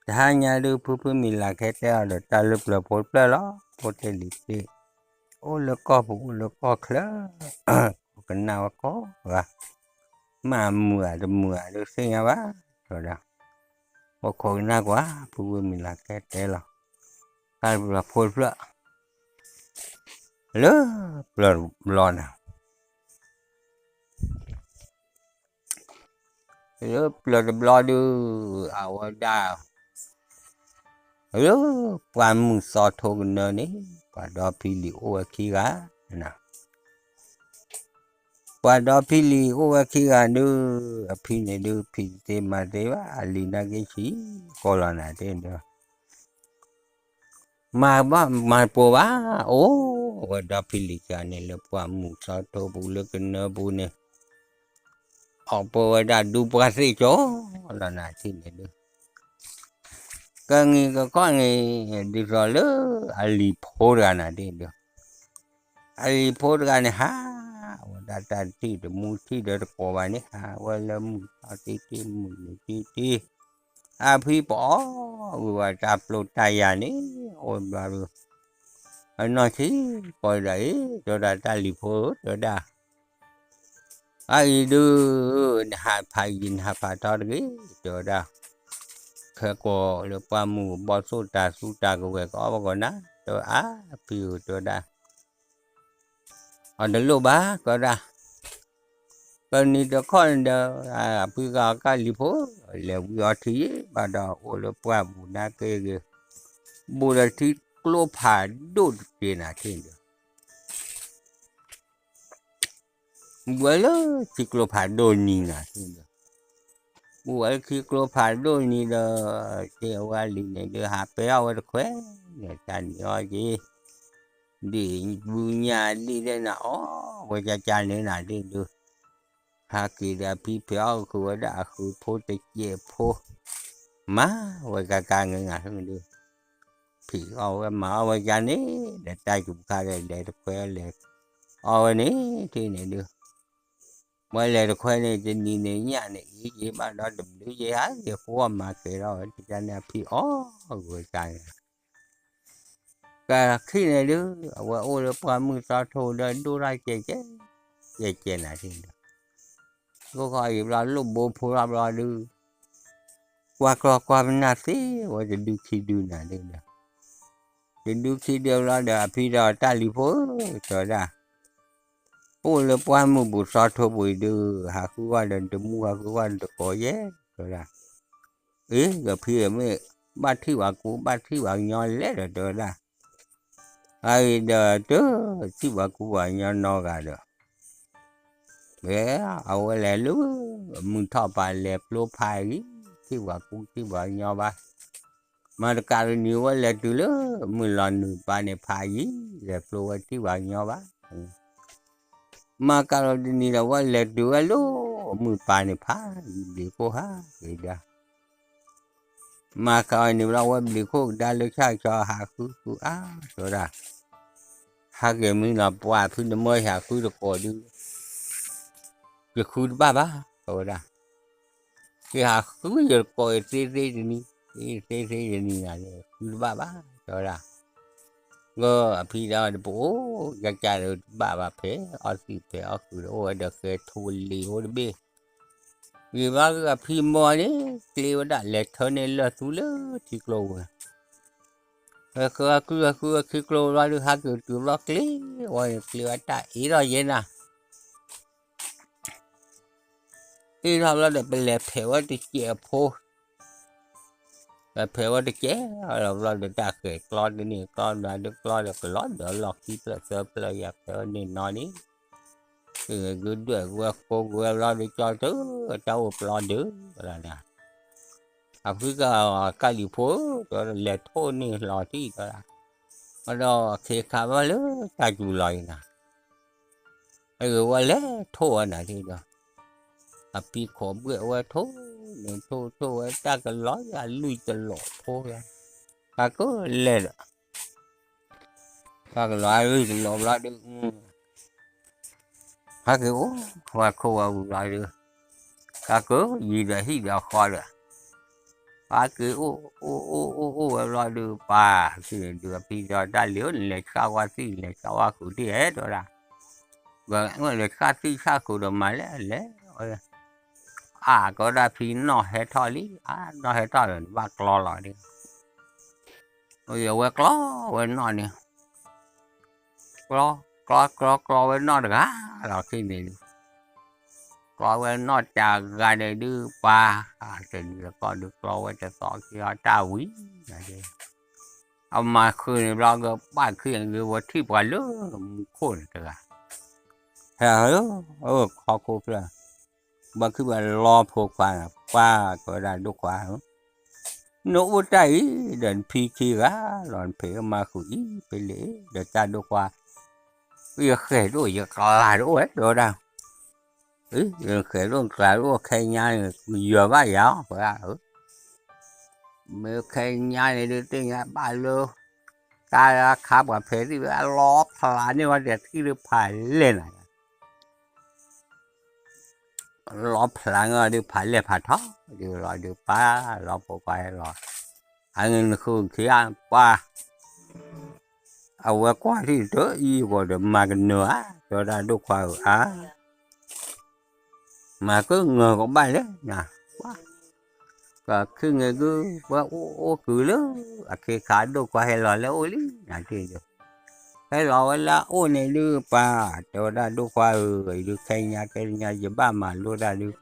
တဟါညါဒုး ဖုဖုမံၤလၤခဲတဲအီၤဒီး တၢ်လၢပျၢၤဖိတဖျၢၣ်လီၤ, ဖိတ့ၢ်လံၤတ့ၢ်, အိၣ်လၢကီၢ်ပူၤ အိၣ်လၢကီၢ်ချၢ, ကနၣ်ဝဲကိးဂၤ, မ့ၢ်မုာ်ဧါတမုာ်ဧါဒုးသ့ၣ်ညါဘၣ်, တဲဝဲဒၣ်, အိၣ်ခိးကနၣ်ကွၢ် ဖုဖုမံၤလၤခဲတဲလီၤ, တၢ်လၢပျၢၤဖိတဖျၢၣ် လၢပျၢၤတဘျီန့ၣ်, လၢပျၢၤတဘျီဒုး အဝဲဒၣ် လၢပှၢ်မုၢ်သီထိကနၢန့ၣ် ပှၤဒီဖံလံၤအိၣ်ဝဲခံဂၤ, ပှၤဒီဖံလံၤအိၣ်ဝဲခံဂၤဒုး အဖံန့ၣ်ဒုး ဖံတသ့မၤတသ့ဘၣ် အလံၤနာ်က့ဆံးကိးလီၤနၤတ့ၢ်ဒုး မၤဘၣ်မၤတပိၤဘၣ်, အိၣ်ဝဲဒီဖံလံၤခံဂၤန့ၣ် လၢပှၢ်မုၢ်သီထိပူၤလၢကနၢပူၤန့ၣ်, အီၣ်ပၢဝဲဒၣ်ဒူပှၢ်သ့ၣ်ကၠီလီၤနၤထံၣ်န့ၣ်ဒုး, ကနံၤကခီၣ်န့ၣ် ဒ်သိးလၢအလံၤဖိတဂၤနၤထံၣ်ဒုး, အလံၤဖိတဂၤန့ၣ်ဟး, အဝဲဒၣ်တၢ်တထံၣ်တမူထံၣ်ဒီးတကိးဘၣ်န့ၣ် ဟးဝဲလၢမုၢ်ထီၣ်တံၢ်တံၢ်မုၢ်နုာ်တံၢ်တံၢ်, အဖံပအီၣ်ဝံၤဝဲတၢ်ပျိတၢ်ယၤန့ၣ်, အိၣ်ဘျီဒုး, အနီၢ်ဆံးကိးဒီးအံၤ တဲဝဲဒၣ်တၢ်လံၤဖိဧၢ တဲဝဲဒၣ် အအံၤဒုး နဟးဖးယံၤနဟးဖးထီတဂ့ၤ တဲဝဲဒၣ်, ခဲကိာ်လၢပှၢ်မုၢ်ကဘီၣ်သိၣ်တၤသူတၤကဝဲၤကအီၣ်ဘၣ်ကီးနၤ, တဲဝဲအါဖံဧၢ တဲဝဲဒၣ်, အီၤတလိၣ်ဘၣ် တဲဝဲဒၣ်, ကနံၤတခီၣ်န့ၣ်ဒီး အဖံဂၤကၢ်လံၤဖိ လဲၤဝံအီထံယံၤဘၣ်ဒီး အိၣ်လၢပှၢ်ပူၤနၢ်က့ဂ့ၤ, ဘူးဒီးထံကျိဖးဒိၣ်တက့ၤနၤထံၣ်ဒီး ဘူးဝဲလၢထံကျိဖးဒိၣ်နံၤနၤ, ဘူးဝဲလၢထံကျိဖးဒိၣ်နံၤဒီး တ့ၢ်အဝဲလံၤန့ၣ်ဒုး ဟးပဲအီၣ်ဝဲတခွဲးန့ၣ် တၢ်နံၤအီၤက့ၤ, ဒ်ညါဒ်လဲၣ်နၤအီၣ်ဝဲကကန့ၣ်နၤဒ်ဒုး, ဟးက့ၤဒီးအဖံဖံးအီၣ်ဃုာ်ဝဲဒၣ်အဃုဖိတစဲးဖိ, မၤဝဲကကန့ၣ်နၤဒုး ဖံးအီၣ်ဝဲမၤအီၣ်ဝဲကန့ၣ် ဒီးတၢ်ယူၤခါဒီးလဲၤတခွဲးလဲၤ, အီၣ်ဝဲန့ၣ် ထံၣ်န့ၣ်ဒုး, ဝဲလဲၤတခွဲးန့ၣ် တနံၤန့ၣ်ညၣ်န့ၣ်အံၤက့ၤဘၣ်ဒီးတဘျုးယဲၢ်ဟးက့ၤ ဃိအီၣ်မၤကဲၤထီၣ်ဝဲတကန့ၣ်အဖံးအီၣ်ဂုၤကန့ၣ် ကခံန့ၣ်ဒုး အဝဲအိၣ်လၢပှၢ်မုၢ်သီထိဒီးဒိၣ်ထီၣ်ကဲကဲ, ကဲကဲနၤထံၣ်ဒီး, ဒိၣ်ထီၣ်အံၤဘျီလိၣ်ဘိဖိထီၣ်ဘျီဒုး, ကွၢ်ကျီကွၢ်ပနၢ်သ့ဝဲတဒုခံဒုနၤဒုးဒီး, တဒုခံဒုဘျီဒီးအဖံဒီးတၢ်လံၤဖိဧၢ တဲဝဲဒၣ်, အိၣ်လၢပှၢ်မုၢ်ဘူးသီထိပူၤအံၤဒုး ဟးဃုဝဲဒီးတမူဟးဃုဝဲဒီးတကိးယဲၢ် တဲဝဲဒၣ်, အ့ ဒီးဖံမ့ၢ်ဘၣ်ထံၣ်ဘၣ်ကူဘၣ်ထံၣ်ဘၣ်ညီလဲၣ်ဒီး တဲဝဲဒၣ်, အအံၤဒီးတထံၣ်ဘၣ်ကူဘၣ်ညီနီတဂၤဒီး ဝဲအဝဲလဲၤလၢ မုၢ်ထီၣ်ပၤလဲၤပျိဖးယံၤ ထံၣ်ဘၣ်ကူထံၣ်ဘၣ်ညီဘၣ်, မၤတကးတနံၤဝဲလဲၤတုၤလၢ မုၢ်လီၤနုာ်ပၤန့ၣ်ဖးယံၤ လဲၤပျိဝဲထံၣ်ဘၣ်ညီဘၣ် မၤကးလီၤတနံၤဒီး ဝဲလဲၤတုၤဝဲလၢ မုၢ်ပၤန့ၣ်ဖးယံၤ ဘျံးခိၣ်ဟးက့ၤဒီး, မၤကးအီၤန့ၣ်ဘျီ ဝဲဘျံးခိၣ်ကဒါလၢဆၣ်ကဆီ ဟးဃုဃုအါ တဲဝဲဒၣ်, ဟးက့ၤမံလီၤ ပှၤဖုနမၢဟးဃုတကိးဒုး, ယဃုတဘၣ်ဘၣ် တဲဝဲဒၣ်, ယဟးဃုယတကိးအသ့သ့တနံၤ, သ့သ့တနံၤနၤန့ၣ် ဃုတဘၣ်ဘၣ် တဲဝဲဒၣ်, ဂၢၢ်အဖံဒီးတပအိၣ် ကကဒီးတဘၣ်ဘၣ် ဖဲးအီၣ်သံးဖဲးအီၣ်ဃုာ်ဒီး အိၣ်ဝဲဒီးဃဲၤထိလံၤအိၣ်တဘ့ၣ်, ဂ့ၤဘၣ်ဂ့ၢ်အဖံမၢန့ၣ် ကျ့ဝဲဒၣ်လဲၤထၢန့ၢ်လၢၢ်သူလၢထံကျိဝဲ, ဃဲၤဃုဃုဃုထံကျိဘျီဒုး ဟးက့ၤတုၤဘျီကျ့ဝဲန့ၣ် ကျ့ဝဲတၢ်အ့ၣ်ထီၣ်ယဲနၤ အ့ၣ်ထီၣ်ဘျီဒီး ပလဲၤဖဲးဝဲတစဲးဖိ, ပလဲၤဖဲးဝဲတစဲးလီၤဘျီဒီး တၢ်ဃဲၤကျီတန့ၢ် ကျီဘျီဒုး ကျီဒီးကလီဒီးလီၢ်ခံဖျၢၣ်သၢဖျၢၣ်ယၤ ဖဲးဝဲန့ၣ်နီၤန့ၣ်, ဒွဲၣ်ကွဲဃိကွဲဘျီဒုး ကၠီတုၤတၢ်အိၣ်ပျီဒုးလီၤနၤ, အဖုကၢ်လံၤဖိဧၢ တဲဝဲဒၣ် လဲၤထိၣ်န့ၢ်လီၤထံၣ်တဲဝဲဒၣ်, ဒီးအခ့အခါဘၣ်လၢတၢ်စူၤလီၤအံၤနၤ အဂ့ၢ်ဝဲလဲၤထိၣ်ဝဲနၤဒုးဒီး, အဖံခိးဘှဲၣ်ဝဲထိၣ်န့ၣ် ထိၣ်ထိၣ်ဝဲတၢ်ကလီယၤလွံၢ်တလီးဖိယၤ, ဟးကလဲၤဒီး, တၢ်ကလီလွံၢ်တလီးဘျီဒုး ဟဲက့ၤအိၣ်ဝဲခိၣ်ဝဲဝံၤဘျီဒုး, တၢ်ကယံၤဒီးဟံၣ်ဒီးဃီဒီး, ပှၤက့ၤအိၣ် အိၣ် အိၣ် အိၣ် အိၣ်ဝဲဘျီဒုး ပှၤ ဒုးအဖံဒီးတၢ်လံၤဧၢ နလဲၤဆှၣ်ဝါသံၣ် နလဲၤဆှၣ်ဝါဃုာ်ဒ်လဲၣ် တဲဝဲဒၣ်, လဲၤဆှၣ်သံၣ်ဆှၣ်ဃုာ်ဒီးမၤလဲၣ်လဲၣ်, အါ ကဝဲဒၣ်ဖံနီၣ်ဟဲထီၣ်လံ အါ နီၣ်ဟဲထီၣ်ဒီးနဘၣ်ကျီလီၤဒၣ်, အဝဲကျီဝဲနီၣ်န့ၣ်, ကျီ ကျီ ကျီ ကျီဝဲနီၣ်တဂၤလီၤခံန့ၣ်ဒုး ကျီဝဲနီၣ်တဂၤန့ၣ်ဒုး ပှၤ တနံၤတကီၢ်ဒုးကျီဝဲတသီခံအီတၢ်ဝံၤ, အမၤဃုာ်န့ၣ်ဘျီကဘၣ်ခံဂ့ၤဝဲထံၣ်ပှၤလၢမူခိၣ်န့ၣ်တဂၤ, ဟဲ ခီခိၣ်ဖျၢၣ်, ဘၣ်ခံဘၣ်လီဖိခွါန့ၣ် ပှၤကဝဲဒၣ်ဒိၣ်ခွါဧၢ နအိၣ်တၢ်အံၤ ဒီးနဖံခံဂၤလီၤ နဖံးမၤဃုာ်အံၤ ဖဲလဲၣ် ဒီးတၢ်ဒိၣ်ခွါ, ယဃဲၤဒိၣ်ယကျးတအိၣ်ဝဲ တဲဝဲဒၣ်, ယဃဲၤဒိၣ်ကျးတအိၣ်ခဲညါန့ၣ် ယွၤဘၣ်ယၤအီၤ ပှၤဧၢ, မ့ၢ်ခဲညါန့ၣ်ဒုးသ့ၣ်ညါဘၣ်လၢ တၢ်ခါပှၤဖဲးသံၣ်ဝဲအလီၤဖျးန့ၢ်ဝဲဒီးထံၣ်ဒုးဖးလဲၢ်နၤ လီၤဖျးန့ၢ်ဝဲဒုးဖးလဲၢ်ဖးထီ ဒုးလီၤဒုးပၢ်လီၤဖိခွါဟဲလီၤ, အန့ၣ်နဃုခံဂၤပှၤ, အဝဲကွၢ်ထံၣ်တအံၤဂီၤဒီးမၤကနၢၤဧါ တဲဝဲဒၣ်ဒိၣ်ခွါဧၢဧါ မၤကနၢၤကဘၣ်လဲၣ်နၤ, ပှၤခံဂ့ၤဒုး ပှၤအိၣ်အိၣ်ကုၤလၢ အခ့ခါဒိၣ်ခွါဟဲလီၤလၢအအိၣ်လံ နၤတ့ၢ်ဒုး, ဟဲလီၤဝဲလၢအအိၣ်န့ၣ်ဒုးပှၤ, တဲဝဲဒၣ်ဒိၣ်ခွါဧၢ, အံၤဒုးခဲညါခဲညါ ယဘၣ်မၤလိတၢ်ဒုး,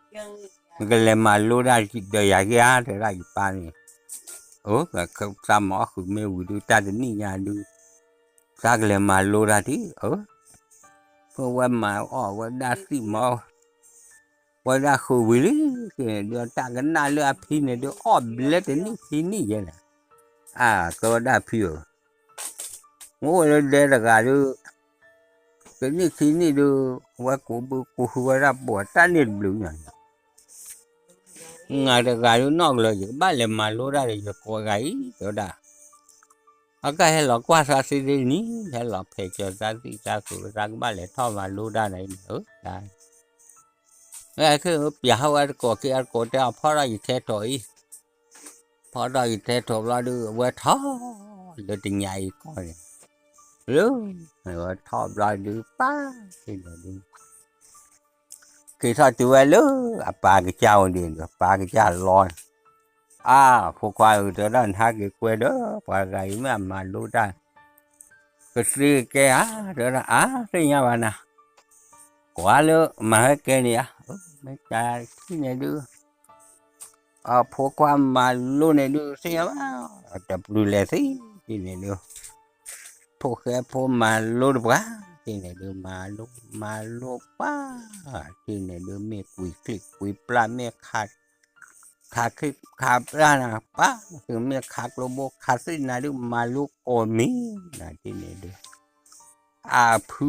နကလဲၤမၤလိတၢ်ဒီးယၤက့ၤဧါ တဲဝဲဒၣ်ယပၢ်န့ၣ်, အၢ သးမၤအီၣ်ဃုာ်မ့ၢ်ဝံၤဒုး တၢ်တနံၣ်ညါဒုး သးကလဲၤမၤလိတၢ်ဒံး, အၢ ဖဲဝဲမၤအီၣ်ဝဲဒၣ်သံၣ်မၤအီၣ် ဝဲဒၣ်ဃုာ်ဝံၤလံ, ကဲန့ၣ်ဒုးတၢ်ကနၣ်လၢအဖံန့ၣ်ဒုးအီၣ်ဘျဲတနံၣ်ခံနံၣ်ယဲန့ၣ်, အါ ကဲဝဲဒၣ်ဖံဧၢ, မ့ၢ်အိၣ်လၢဒဲတဂၤဒုး, တနံၣ်ခံနံၣ်ဒုး, ဝဲကူးဘုကူးဟုဝဲဒၣ်ပိာ်တၢ်န့ၣ်တဘျုးညါန့ၣ်, ငါတဂၤဒုးနီၢ်ကလၢာ် ယကဘၣ်လဲၤမၤလိတၢ်ဒီးယကိးဂၤအံၤ တဲဝဲဒၣ် အကဟဲလီၤကွၢ်သးသ့ဒ်န့ၣ်, ဟဲလီၤဖဲးကၠီၤသးသံၣ်သးဃုာ် သးကဘၣ်လဲၤထီၣ်မၤလိတၢ်န့ၣ်အံၤန့ၣ်, အၢ ပျးဟီၣ်ဝဲတကိးက့ၤအတကိးတဲအီၤ ဖီၣ်ထီၣ်ယထဲထိးအံၤ, ဖီၣ်ထီၣ်ယထဲထိးဘျီဒုး အဝဲထီၣ်လၢတညါအံၤကီၢ်န့ၣ်, လၢ အဝဲထီၣ်ဘျီဒုး ပၢ် သ့ၣ်န့ၣ်ဒုး က့ၤထီၣ်တုၤဝဲလၢအပၢ်ကစၢ်အိၣ်ဒံးဒီး ပၢ်ကစၢ်လီန့ၣ်, အါ ဖိခွါဧၢ တဲဝဲဒၣ် နဟးက့ၤကွဲဒီး ပှၤဂၤအံၤမ့ၢ်အမၤလိတၢ် ကသ့ကဲဧါ, တဲဝဲဒၣ် အါ သ့ၣ်ညါဘၣ်နၤ, ကွၢ်လၢမၤဟဲကဲန့ၣ်ဧါ, မ့ၢ်တၢ်ထံၣ်န့ၣ်ဒုး အဖိခွါမၤလိန့ၣ်ဒုး သ့ၣ်ညါဘၣ်, တပျုၤလဲၤသံ တ့ၢ်န့ၣ်ဒုး ဖိၣ်ဃဲဖိမၤလိတပှၢ် တ့ၢ်န့ၣ်ဒုး မၤလိ မၤလိပှၢ် တ့ၢ်န့ၣ်ဒုး မ့ၢ်ကွံာ်ချံကွံာ်ပျၢ် မ့ၢ်ခး ခးချံခးပျၢ်နၤ ပၢ် သုမ့ၢ်ခးကျိဘိခးသ့ၣ်နၤဒုး မၤလိကိးမံၤ နၤတ့ၢ်န့ၣ်ဒုး အဖု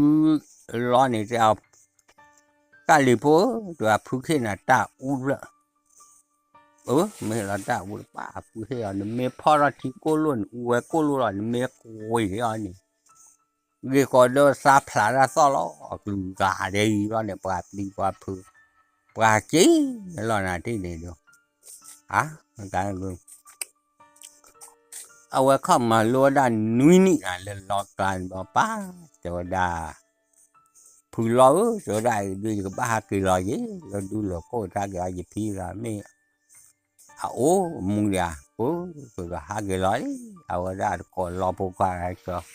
လီန့ၣ်တဲအီၤ တၢ်လံၤဖိဧၢ တဲအဖုခ့နၤတၢ်အူဖျၢၣ် အၢ မ့ၢ်လီၤတၢ်အူတပၢ် အဖုဟ့ၣ်အီၤ နမ့ၢ်ဖီၣ်ထီၣ်ထံကိၢ်လိၣ်န့ၣ် အူဝဲကိၢ်လိၣ်လီၤ နမ့ၢ်ကွံာ်အီၤန့ၣ် ဂ့ၢ်ဃီဒီးသးဖျးတၢ်သီၣ်လီၤ အကလုာ်ဂၤဒဲးအံၤလီၤန့ၣ် ပှၤပျံၤပှၤဖုး ပှၤက့ၤလီၤနၤတ့ၢ်န့ၣ်ဒီး အါ အဝဲခီၣ်မၤလိဝဲဒၣ်နွံနံၣ်နၤလၢလီၤကျါန့ၣ်ဒီး ပၢ် တဲဝဲဒၣ် ဖုလီဧၢ တဲဝဲဒၣ်အံၤဒုး ယကဘၣ်ဟးက့ၤလီၤယ့ၣ် လၢဒူလီၤခိၣ်တၢ်က့ၤအီၤ ယဖံဂၤမ့ၢ် အအိၣ်မူဒံးဧါ ပၢ် ပကဟးက့ၤလီၤလံ အဝဲဒၣ်တကိးလီဖိခွါဂၤကီ ဟး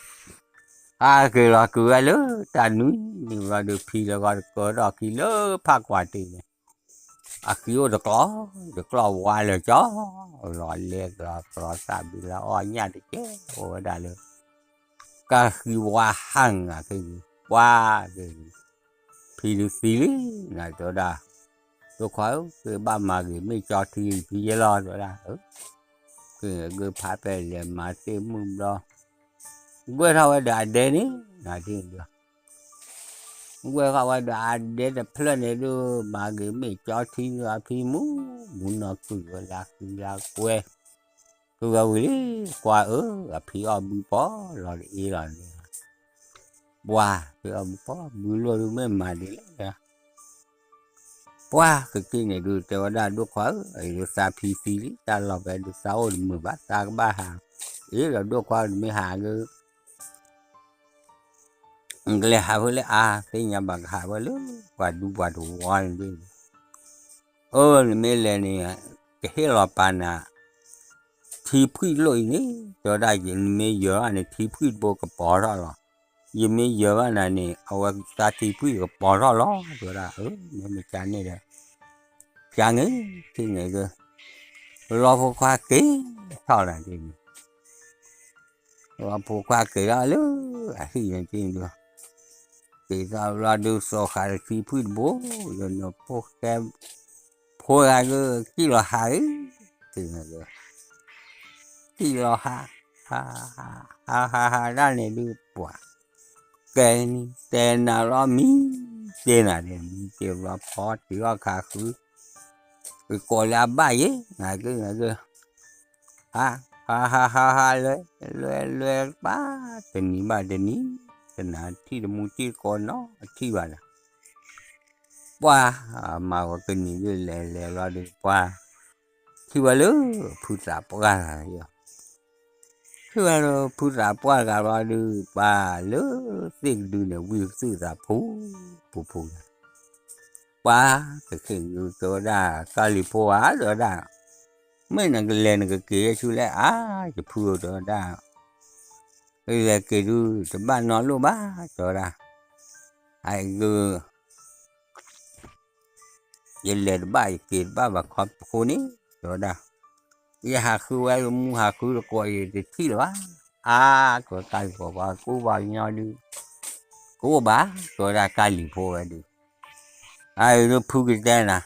က့ၤလီၤက့ၤဝဲလၢတၢ်နွံနံၣ်ဘျီဒုး ဖံလၢဂီၤတကၢထီၣ်ခံလၢဖးကွၢ်တ့ၢ်န့ၣ် အဃံအိၣ်တကျီ တကျီဝါလၢာ်ကၠီ လီၤလဲကျီကျီသၣ်ဘံလၢအီၣ်ညၣ်တကဲ အိၣ်ဝဲဒၣ်လၢ ကၢ်ဃံဝါဟၣ်နၤက့ၤ ပှၤက့ၤ ဖံဒုးသံလံ နၤတဲဝဲဒၣ် ဒိၣ်ခွါဧၢ က့ၤဘၣ်မၤဂ့ၤမ့ၢ်ကၠီထံဖံယဲလီၤ တဲဝဲဒၣ် က့ၤဂ့ၤဖးပဲလဲၤမၤသ့ၣ်မုၢ်ဘျီ ကွဲထီၣ်ဝဲဒီးအဒဲန့ၣ် နၤတ့ၢ်န့ၣ်ဒီး ကွဲထီၣ်ဝဲဒီးအဒဲတဖျၢၣ်န့ၣ်ဒုး မၤဂ့ၤမ့ၢ်ကၠီထံဒုး အဖံမူ မူနီၢ်ကုၢ်ဝဲလၢဃံလၢကွဲ ကုၢ်ဝဲဝံၤလံ ကွၢ်ဧၢ အဖံအီၣ်ဘုပီၢ်လီၤတအ့လီၤန့ၣ် ပှၤ ဖံအီၣ်ဘုပီၢ် ဘုလိၢ်ဒုးမ့ၢ်မၤဒ်လဲၣ် ပှၤကက့ၢ်န့ၣ်ဒုး တဲဝဲဒၣ် ဒိၣ်ခွါဧၢ, အံၤဒုးသးဖံသံလံ, တၢ်လီၢ်ဖဲဒုးသးအိၣ်တမုာ်ဘၣ်, သးကဘၣ်ဟး, အ့ဒီးဒိၣ်ခွါဧၢ နမ့ၢ်ဟးက့ၤ နကလဲၤဟးဖဲလဲၣ်, အါ သ့ၣ်ညါဘၣ်ကဟးဝဲလၢ ပှၤဒူပှၤတဝီန့ၣ်ဒုး, အၢ နမ့ၢ်လဲၤန့ၣ် ကဟ့ၣ်လီၤပာ်နၤ ထံဖှံၣ်လိၣ်အံၤန့ၣ်, တဲဝဲဒၣ် နမ့ၢ်ယၢၤဘၣ်န့ၣ် ထံဖှံၣ်တဘိကပီၤထီၣ်လီၤ. ယမ့ၢ်ယၢၤဘၣ်နၤန့ၣ် အဝဲသးထံဖှံၣ်ကပီၤထီၣ်လီၤ, တဲဝဲဒၣ်, အၢ မ့ၢ်မ့ၢ်ကန့ၣ်ဒီး ကန့ၣ် ထံၣ်န့ၣ်ဒုး လီၤဖိခွါက့ၤထီၣ်နၤဒ်န့ၣ် လီၤဖိခွါက့ၤထီၣ်လၢအဟံၣ်န့ၣ်ဒုး, က့ၤထီၣ်လီၤဒုး သီခါတထံဖှံၣ်တဘိ, ယနီၢ်ဖိဃဲ ဖိဂၤဒုး ကံၣ်လီၤဟးအံၤ, ကံၣ်လီၤဟး, ဟးဟးဟးဒၣ်န့ၣ်ဒုး ပှၤ ကဲန့ၣ် တဲနၤလီၤမံၤ, တဲနၤန့ၣ် မံၤတဲဘျီဖီတ့ၢ်အီၣ်ခါဃု, ကကိးလၢအဘၣ်ယဲ, နကနက ဟး ဟးဟးဟးဟး လဲၤ လဲၤလဲၤဘၣ် တနံၤဘၣ်တနံၤ, တနၤထံၣ်တမူထံၣ်တကိးနီၤ ထံၣ်ဘၣ်ဒီး ပှၤ မၤဝဲကနံၤဒုး လဲၤလဲၤလီၤဒုး ပှၤ ထံၣ်ဝဲလၢ ဖုသးပှၢ်ဂၤလီၤ, ထံၣ်ဝဲလၢဖုသးပှၢ်ဂၤလီၤဒုး ပှၤလၢသ့ၣ်ကဒုန့ၣ် ဝံၣ်ကသုၣ်သးဖူ ဖူဖူန့ၣ် ပှၤ ကခ့ၣ်ကတဲဝဲဒၣ် ကၢ်လံၤဖိဧါ တဲဝဲဒၣ်, မ့ၢ်နကလဲၤနကက့ၤဆူလဲၣ် အါ ယဖုဧၢ တဲဝဲဒၣ်, လဲၤက့ၤဒုး တဘၣ်နီတလိၣ်ဘၣ် တဲဝဲဒၣ်, အဂ့ၤ ယလဲၤတဘၣ် ယက့ၤတဘၣ်ဘၣ်ခီဖျိန့ၣ် တဲဝဲဒၣ်, ယဟးဃုဝဲ မူဟးဃုတကိး ယတထံၣ်လၢၤဘၣ်, အါ တဲဝဲကၢ်လံၤဖိ ပှၤကူပှၤကညီဒုး ကအိၣ်ဘၣ် တဲဝဲဒၣ် ကၢ်လံၤဖိဝဲဒုး, အဂ့ၤဒုးဖုကတဲနၤ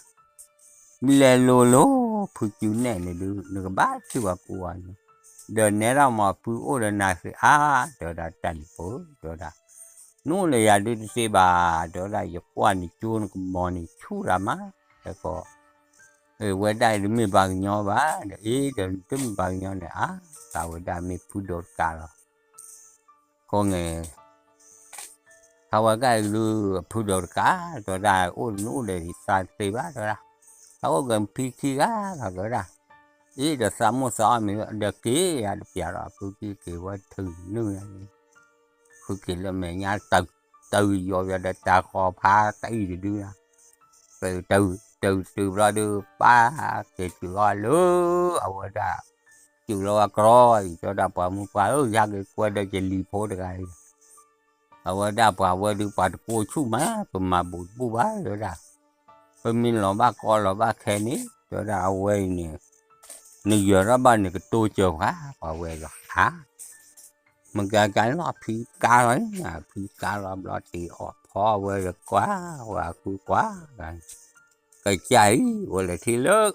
မ့ၢ်လဲၤလိၤလိၤ ဖုကၠူနဲၣ်န့ၣ်ဒုး နကဘၣ်ထံၣ်ပှၤကူပှၤကညီ, ဒီးနဲဒၣ်မ့ၢ်ဖုအိၣ်ဒီးနၤသ့အါ တဲဝဲဒၣ် ကၢ်လံၤဖိ တဲဝဲဒၣ်, နအိၣ်ဒီးယၤဒုးတသ့ဘၣ် တဲဝဲဒၣ်, ယကွၢ်နကၠိနကမီၤန့ၣ်ဆူၣ်တၢ်မး, တကီး ဝဲဒၣ်အံၤတမ့ၢ်ပှၤကညီဘၣ်, ဒီးအ့ ဒီးနတမ့ၢ်ပှၤကညီန့ၣ် အါ သးဝဲဒၣ်မ့ၢ်ဖုဒိးတကးလီၤ, ဃိန့ၣ် ထါဝဲကၢ်အံၤဒုး ဖုဒိးတကး တဲဝဲဒၣ် အိၣ်နအိၣ်ဒီးသးတသ့ဘၣ် တဲဝဲဒၣ်, သးအိၣ်က့ၤဖံခံဂၤလီၤ တဲဝဲဒၣ်, အ့ ဒီးသးမိၢ်သးအီၣ်မ့ၢ်ဒီးက့ၤယၤတပျးဒီး ဖုက့ၤက့ၤဝဲထုးနုာ် ဖုက့ၤလၢမဲာ်ညါ တၢ်ယီၤယီၤဒီးတၢ်ဃီၤဖးတအံၤတဒုလီၤ, တၢ်တၢ်တဘျီဒုး ပၢ်က့ၤတုၤအီၤလၢ အဝဲဒၣ် တုၤလီၤဝဲကြီအံၤ တဲဝဲဒၣ် ပှၤမုၢ်ပှၢ်ဧၢ ယက့ၤကွဲဒီးယလံၤဖိတဂၤအံၤ, အဝဲဒၣ်ပှၤဝဲဒုး ပှၤတကိးဆူၣ်မး ပမၤဘူးတဘူးဘၣ် တဲဝဲဒၣ်, ပမ့ၢ်လီၤဘၣ်ကီလီၤဘၣ်ခဲန့ၣ် တဲဝဲဒၣ် အဝဲအံၤန့ၣ် နယၢၤထီၣ်ဘၣ်န့ၣ် ကတိၤစၢၤပှၤ ပှၤဝဲလီၤဧါ မ့ၢ်ကကလီၤ ဖံကါလီၤ ဖံကါလီၤဘျီ တ့အီၣ်ဖီဝဲဒီးကွၢ် ဝဲဃုကွၢ် ကစၢ်အံၤ ဝဲလဲၤထံၣ်လၢ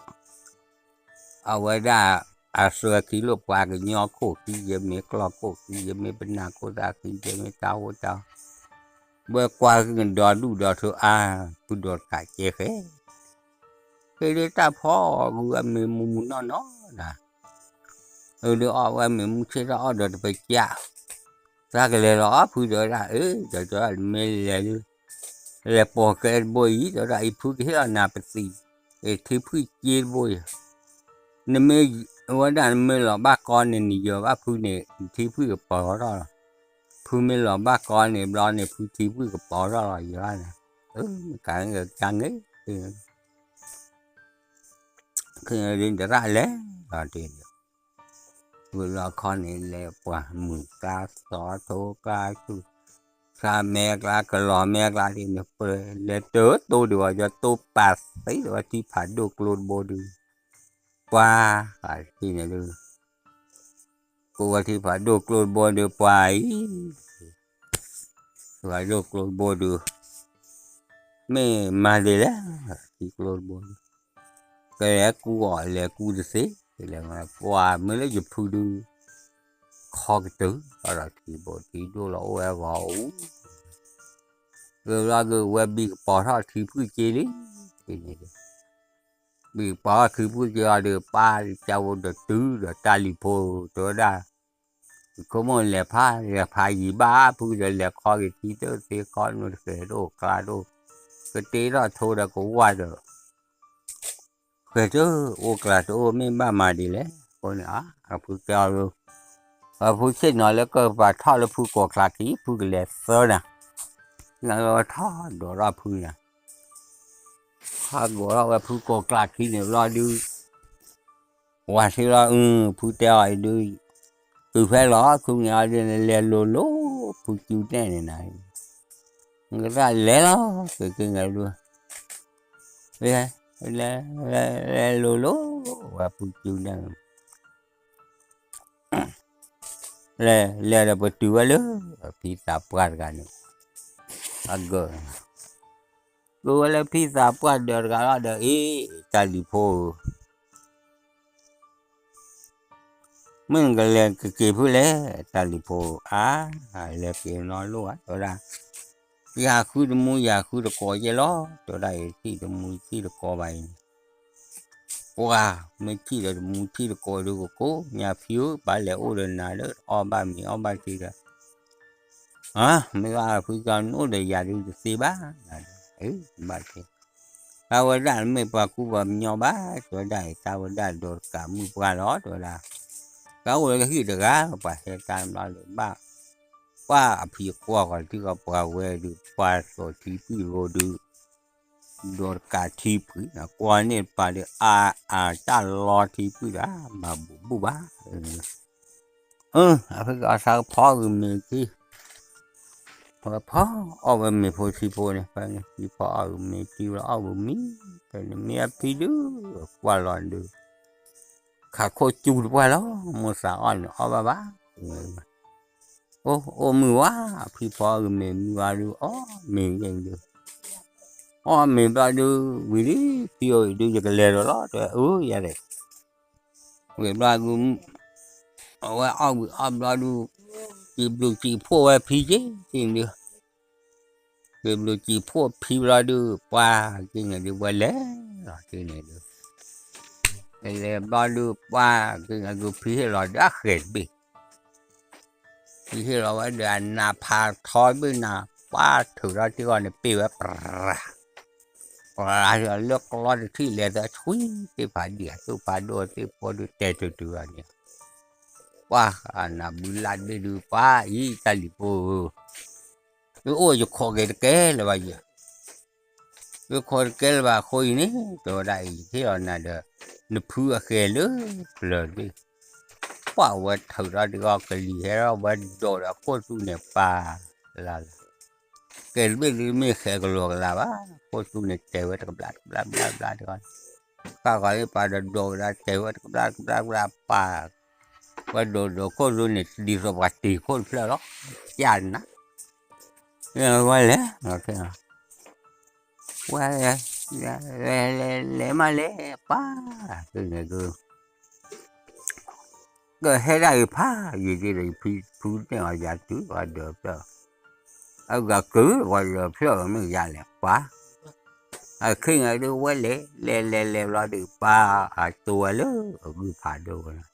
အဝဲဒၣ် အသုးအခံလၢပှၤကညီခိၣ်ခံ ယမ့ၢ်ကျီၢ်ခိၣ်ခံ ယမ့ၢ်ပနၢ်ခိၣ်သးခံ ယမ့ၢ်တၢ်ဟိတၢ် ဝဲကွၢ်ကဒီဒူၣ်ဒီထၢအါ ဖုဒိးတကးကဲဃဲ ဖဲဒၣ်တၢ်ဖီဂုာ်အမ့ၢ်မူမူနီၢ်နီၢ်ဒၣ် အဒုးအီၣ်ဝဲမ့ၢ်မူဆ့ၣ်ထီၣ်အီၣ်ဒီးတပစး သးကလဲၤလီၤအီၣ်ဖု တဲဝဲဒၣ် အၢ ဒီးတဲဝဲဒၣ် နမ့ၢ်လဲၤလၢ လဲၤပိာ်ကဲတဘိအံၤ တဲဝဲဒၣ် အံၤဖုကဟ့ၣ်လီၤနၤပသံး ထံဖှံၣ်က့တဘိအံၤ နမ့ၢ် ဝဲဒၣ်နမ့ၢ်လီၤဘၣ်ကီန့ၣ် နယၢၤဘၣ်ဖုန့ၣ် နထံဖှံၣ်ကပီၤထီၣ်လီၤ ဖုမ့ၢ်လီၤဘၣ်ကီန့ၣ်ဘျီန့ၣ် ဖုထံဖှံၣ်ကပီၤထီၣ်လီၤ ယဲၢ်န့ၣ် အၢ မ့ၢ်ကန့ၣ် ခဲန့ၣ်ဒုး တရၣ်လဲၤလီၤတ့ၢ် ဝံၤလီၤခီန့ၣ် လဲၤပှၤမုၢ်ကျါသီထိကျါဆူၣ် ဆါမဲကျါ ကလီၤမဲကျါဒ်န့ၣ် ပလဲၤတတိၢ်ဒံးဝဲ ယတိၢ်ပာ်သ့ဒံးဝဲ ထံဖးဒိၣ်ကျိတဘိဒုး ပှၤ ဟံၣ်န့ၣ်ဒုး ကိးဝဲထံဖးဒိၣ်ကျိတဘိဒုး ပှၤအံၤ ထံဖးဒိၣ်ကျိတဘိဒုး မ့ၢ်မၤဒ်လဲၣ် ထံကျိတဘိဒုး ကလဲၤကူအီၤ လဲၤကူတသ့ လဲၤမၤ ပှၤမ့ၢ်လၢယဖုဒုး ခီကတုၤ ဒီးထံဘိထံဒိၣ်လီၤအိၣ်ဝဲဂီၤအူ လၢလီၤကဝဲဘံၣ်ကပီၤထီၣ်ထံဖှံၣ်က့လံ ဘံၣ်ကပီၤထံဖှံၣ်က့အီၤဒီး ပၢ်ကဝဲဒီးတုၤဒီးတၢ်လံၤဖိ တဲဝဲဒၣ် ယဆိကမိၣ်လဲၤဖး လဲၤဖးယံၤဘၣ် ဖုဒီးလဲၤခီက့ၤထံတသ့ခီနုာ်တဃဲၤဒိၣ်ကျါဒိၣ် ကတ့ထီၣ်ထိဒီးကဝၢ်ဒီး ဃဲၤတအိၣ်ကျးတအိၣ် မ့ၢ်ဘၣ်မၤဒ်လဲၣ်. အဃိန့ၣ် အဖုတဲအီၤ, အဖုဆ့ၣ်နီၤလၢကပာ်ထီၣ်လၢဖုကိးကျါခံ ဖုကလဲၤသၢနၤ, နဝဲထီၣ်ဒိးထီၣ်ဖုနၤ, ထီၣ်ဒိးထီၣ်ဝဲဖုကိးကျါခံန့ၣ်ဘျီဒုး ဝၤသ့လီၤ, ဖုတဲအီၤဒုး, တုၤဖဲလီၤ ဆူန့ၣ်အီၤဒုး နလဲၤလိၤလိၤ ဖုကၠူနဲၣ်န့ၣ်နၤ, နကသးလဲၤလီၤ ကက့ၤန့ၣ်ဒုး, လဲၤလိၤလိၤ ဝဲဖုကၠူနဲၣ်န့ၣ် လဲၤ လဲၤဒီးပတုၤဝဲလၢ ဖံသးပှၢ်တဂၤန့ၣ်, အဂၢၢ်, တုၤဝဲလၢဖံသးပှၢ်ဒၢးတဂၤလီၤဒီး အ့ တၢ်လံၤဖိဧၢ, မ့ၢ်နကလဲၤကက့ၤဖုလဲၣ် တၢ်လံၤဖိဧၢ, အါ, လဲၤက့ၤနီလိၣ်ဧါ တဲဝဲဒၣ်, ယဟးဃုတမူယဟးဃုတကိးယဲလီၤ တဲဝဲဒၣ်, ယထံၣ်တမူယထံၣ်တကိးဘၣ်အံၤန့ၣ် ပှၤမ့ၢ်ထံၣ်ဒီးတမူထံၣ်တကိးဒုးကကိးညါဖံဧၢ, ဘၣ်လဲၤအိၣ်ဒီးနၤလၢအီၣ်ဘၣ်မ့ၤအီၣ်ဘၣ်ထံဒီး, မ့ၢ်ဘၣ်ဖံကနအိၣ်ဒီးယၤဒုးတသ့ဘၣ်, ဘၣ်က့ၤ, တၢ်ဝဲဒၣ်မ့ၢ်ပှၤကူပှၤကညီဘၣ် တဲဝဲဒၣ်အံၤ, တၢ်ဝဲဒၣ်ဒီးတကးမုၢ်ပှၢ်လီၤ တဲဝဲဒၣ်, တၢ်အိၣ်လၢကဟံၣ်တဂၤ ပှၤဟဲတၢ်ဘျီလၢဘၣ်, ပှၤအဖံအကွၢ်ဃီၤထံဃီၤပှၤဝဲဒုး ပှၤစီၤထံပုၢ်လိဒုး ဒီးတကးထံပုၢ်, ကွၢ်န့ၢ်တပၤဒီး အါ, အါတၢ်လီထံပုၢ်ဒီး မၤဘူၣ်ဘူၣ်ဘၣ်, အဖဲကအီၣ်ဆၣ်ကဖီအဂုာ်မ့ၤခံ, ဖီအီၣ်ဝဲမ့ၤဖိထံဖိန့ၣ်, ဖဲန့ၣ်ဖံဖီအီၣ်ဂုာ်မ့ၤထံဝဲအီၣ်ဂုာ်မံ, ဖဲန့ၣ်မ့ၢ်အဖံဒုး, ကွၢ်လီၤဒုး ခးခိၣ်ကၠူတပှၢ်လီၤ, မိၢ်သးအီၣ်န့ၣ်အီၣ်ဘၣ်ဘၣ်, အိၣ်အိၣ်မုာ်ဝါ, ဖံဖီအဂုာ်မ့ၤမုာ်ဝါဒုး အီၣ်မ့ၤယဲၢ်ဒုး, အီၣ်မ့ၤဘျီဒုး ဝံၤလံ, ဖံအိၣ်အံၤဒုး ယကလဲၤဒီးလီၤ တဲအၢ ယၤဒဲး, ဝံၤဘျီဒုး, အဝဲအီၣ်ဝံၤအီၣ်ဘျီဒုး, စံးဘျုးစံးဖှိၣ်ဝဲဖံက့ၤန့ၣ်ဒုး, စံးဘျုးစံးဖှိၣ်ဖံဘျီဒုး ပှၤက့ၤန့ၣ်ဒုး ဝဲလဲၤလီၤက့ၤန့ၣ်ဒုး, လဲၤဘျီဒုး ပှၤက့ၤန့ၣ်ဒုး ဖံဟ့ၣ်လီၤဒီးအဃဲၤတဘ့ၣ် ဖံဟ့ၣ်လီၤဝဲဒီးအနးဖးထီဘ့ၣ်နၤ, ပှၤထုးထီၣ်ထံဂီၤန့ၣ် ပ့ၢ်ဝဲပြၤ, ပြၤလၢကျီတထံၣ်လဲၤသးဆွံ သ့ၣ်ဖးဒံးအသိၣ်ဖးဒိၣ်သ့ၣ်ဖိဒုးတဲတုၤတုၤအီၤန့ၣ်, ပှၤအနးဘုလၢ်တဘ့ၣ်ဒုး ပှၤအံၤတၢ်လံၤဖိဧၢ သုအိၣ်ယခိးက့ၤတကဲလၢၤဘၣ်ယဲ, သုခိးတကဲလၢၤဘၣ်အဃိအံၤန့ၣ် တဲဝဲဒၣ်အံၤ ယဟ့ၣ်လီၤနၤဒီး နဖုအဃဲၤလၢပျၢၤတဘ့ၣ်, ပှၤဝဲထုးထီၣ်တဂီၤကလံၤဟဲထီၣ်ဝဲဒိးဒီးခိၣ်သူန့ၣ်ပာ်လၢ်လၢ်, ဃဲၤတဘ့ၣ်ဒုးမ့ၢ်ဃဲၤကလီကလီဘၣ်, ခိၣ်သူန့ၣ်တဲာ်ဝဲတကဘျၣ်တကဘျၣ်တကဘျၣ်တကဘျၣ်တဂီၤ, ဃၣ်ဃီၤလၢပာ်ဒီးဒိးဝဲဒၣ်တဲာ်ဝဲတကဘျၣ်တကဘျၣ်တကဘျၣ်ပာ် ဝဲဒိးဒိးခိၣ်သူန့ၣ် ဒ်သိးပှၤတ့ၤခိၣ်တဖျၢၣ်လီၤ, ကၢ်နၤ, ဝဲလဲၤ, ဝဲလဲၤ, လဲၤမးလဲၤပၢ်, ကန့ၣ်ဒုး, ကဟဲဒၣ်ဂ့ၤဖး ယံာ်ဒ်ဒီး ယဖံဖုန့ၢ်အီၤယၤတုၤပှၤဒၢးဖျၢၣ်, အဂၤကုၤပှၤဒၢးဖျၢၣ်မ့ၢ်ယၤလဲၤပၢ်, အခ့န့ၣ်ဒုးဝဲလဲၤ, လဲၤလဲၤလဲၤဘျီဒုးပၢ်, အတိဝဲလၢအဂုၢ်ဖးဒိၣ်ဝဲလီၤ,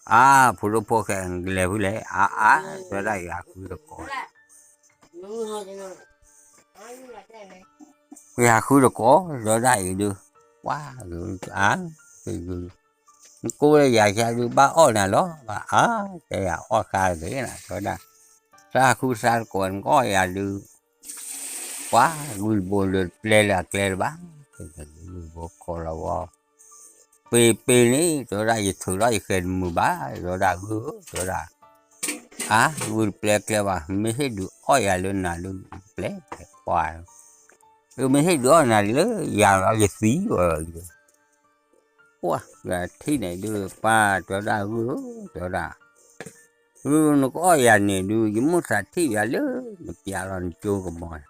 အါ, ဖိဒိၣ်ဖိၣ်ဃဲ နကလဲၤဖုလဲၣ်, အါအါ, တဲဝဲဒၣ်ယဟးဃုတကိး ယဟးဃုတကိး တဲဝဲဒၣ်အံၤဒုး, ပှၤ, အါ, နကိးလၢယၤဆါဒုး ဘၣ်အီၣ်နၤလီၤ, ဘၣ်အါ, တဲယၤအီၣ်ဃါဂ့ၤနၤ တဲဝဲဒၣ်, သးဃုသးတကိး နကအီၣ်ယၤဒုး, ပှၤ, ဂုၢ်တဘိလၢတပျဲလၢအကျဲလၢၤဘၣ်, ဂုၢ်တဘိခိးလီၤဝဲ ပ့ၤပ့ၤန့ၣ် တဲဝဲဒၣ် ယထုးထီၣ်ယဃဲၤတမုာ်ဘၣ်, တဲဝဲဒၣ်ဂုၢ်ဧၢ, တဲဝဲဒၣ်, အါ, ဂုၢ်တပျဲကျဲဘၣ်, မ့ၢ်ဟ့ၣ်ဒုးအီၣ်ယၤလၢနၤလၢပျဲ, ပှၤ, မ့ၢ်ဟ့ၣ်ဒုးအီၣ်နၤလၢယၤလီၤ ယသံဝဲလီၤ, ပှၤ, ထံၣ်န့ၣ်ဒုး ပှၤ, တဲဝဲဒၣ်ဂုၢ်ဧၢ, တဲဝဲဒၣ်, ဂုၢ်နကအီၣ်ယၤန့ၣ်ဒုး ယမိၣ်သးထံၣ်ယၤလၢ နပျးလီၤနကၠိကမီၤ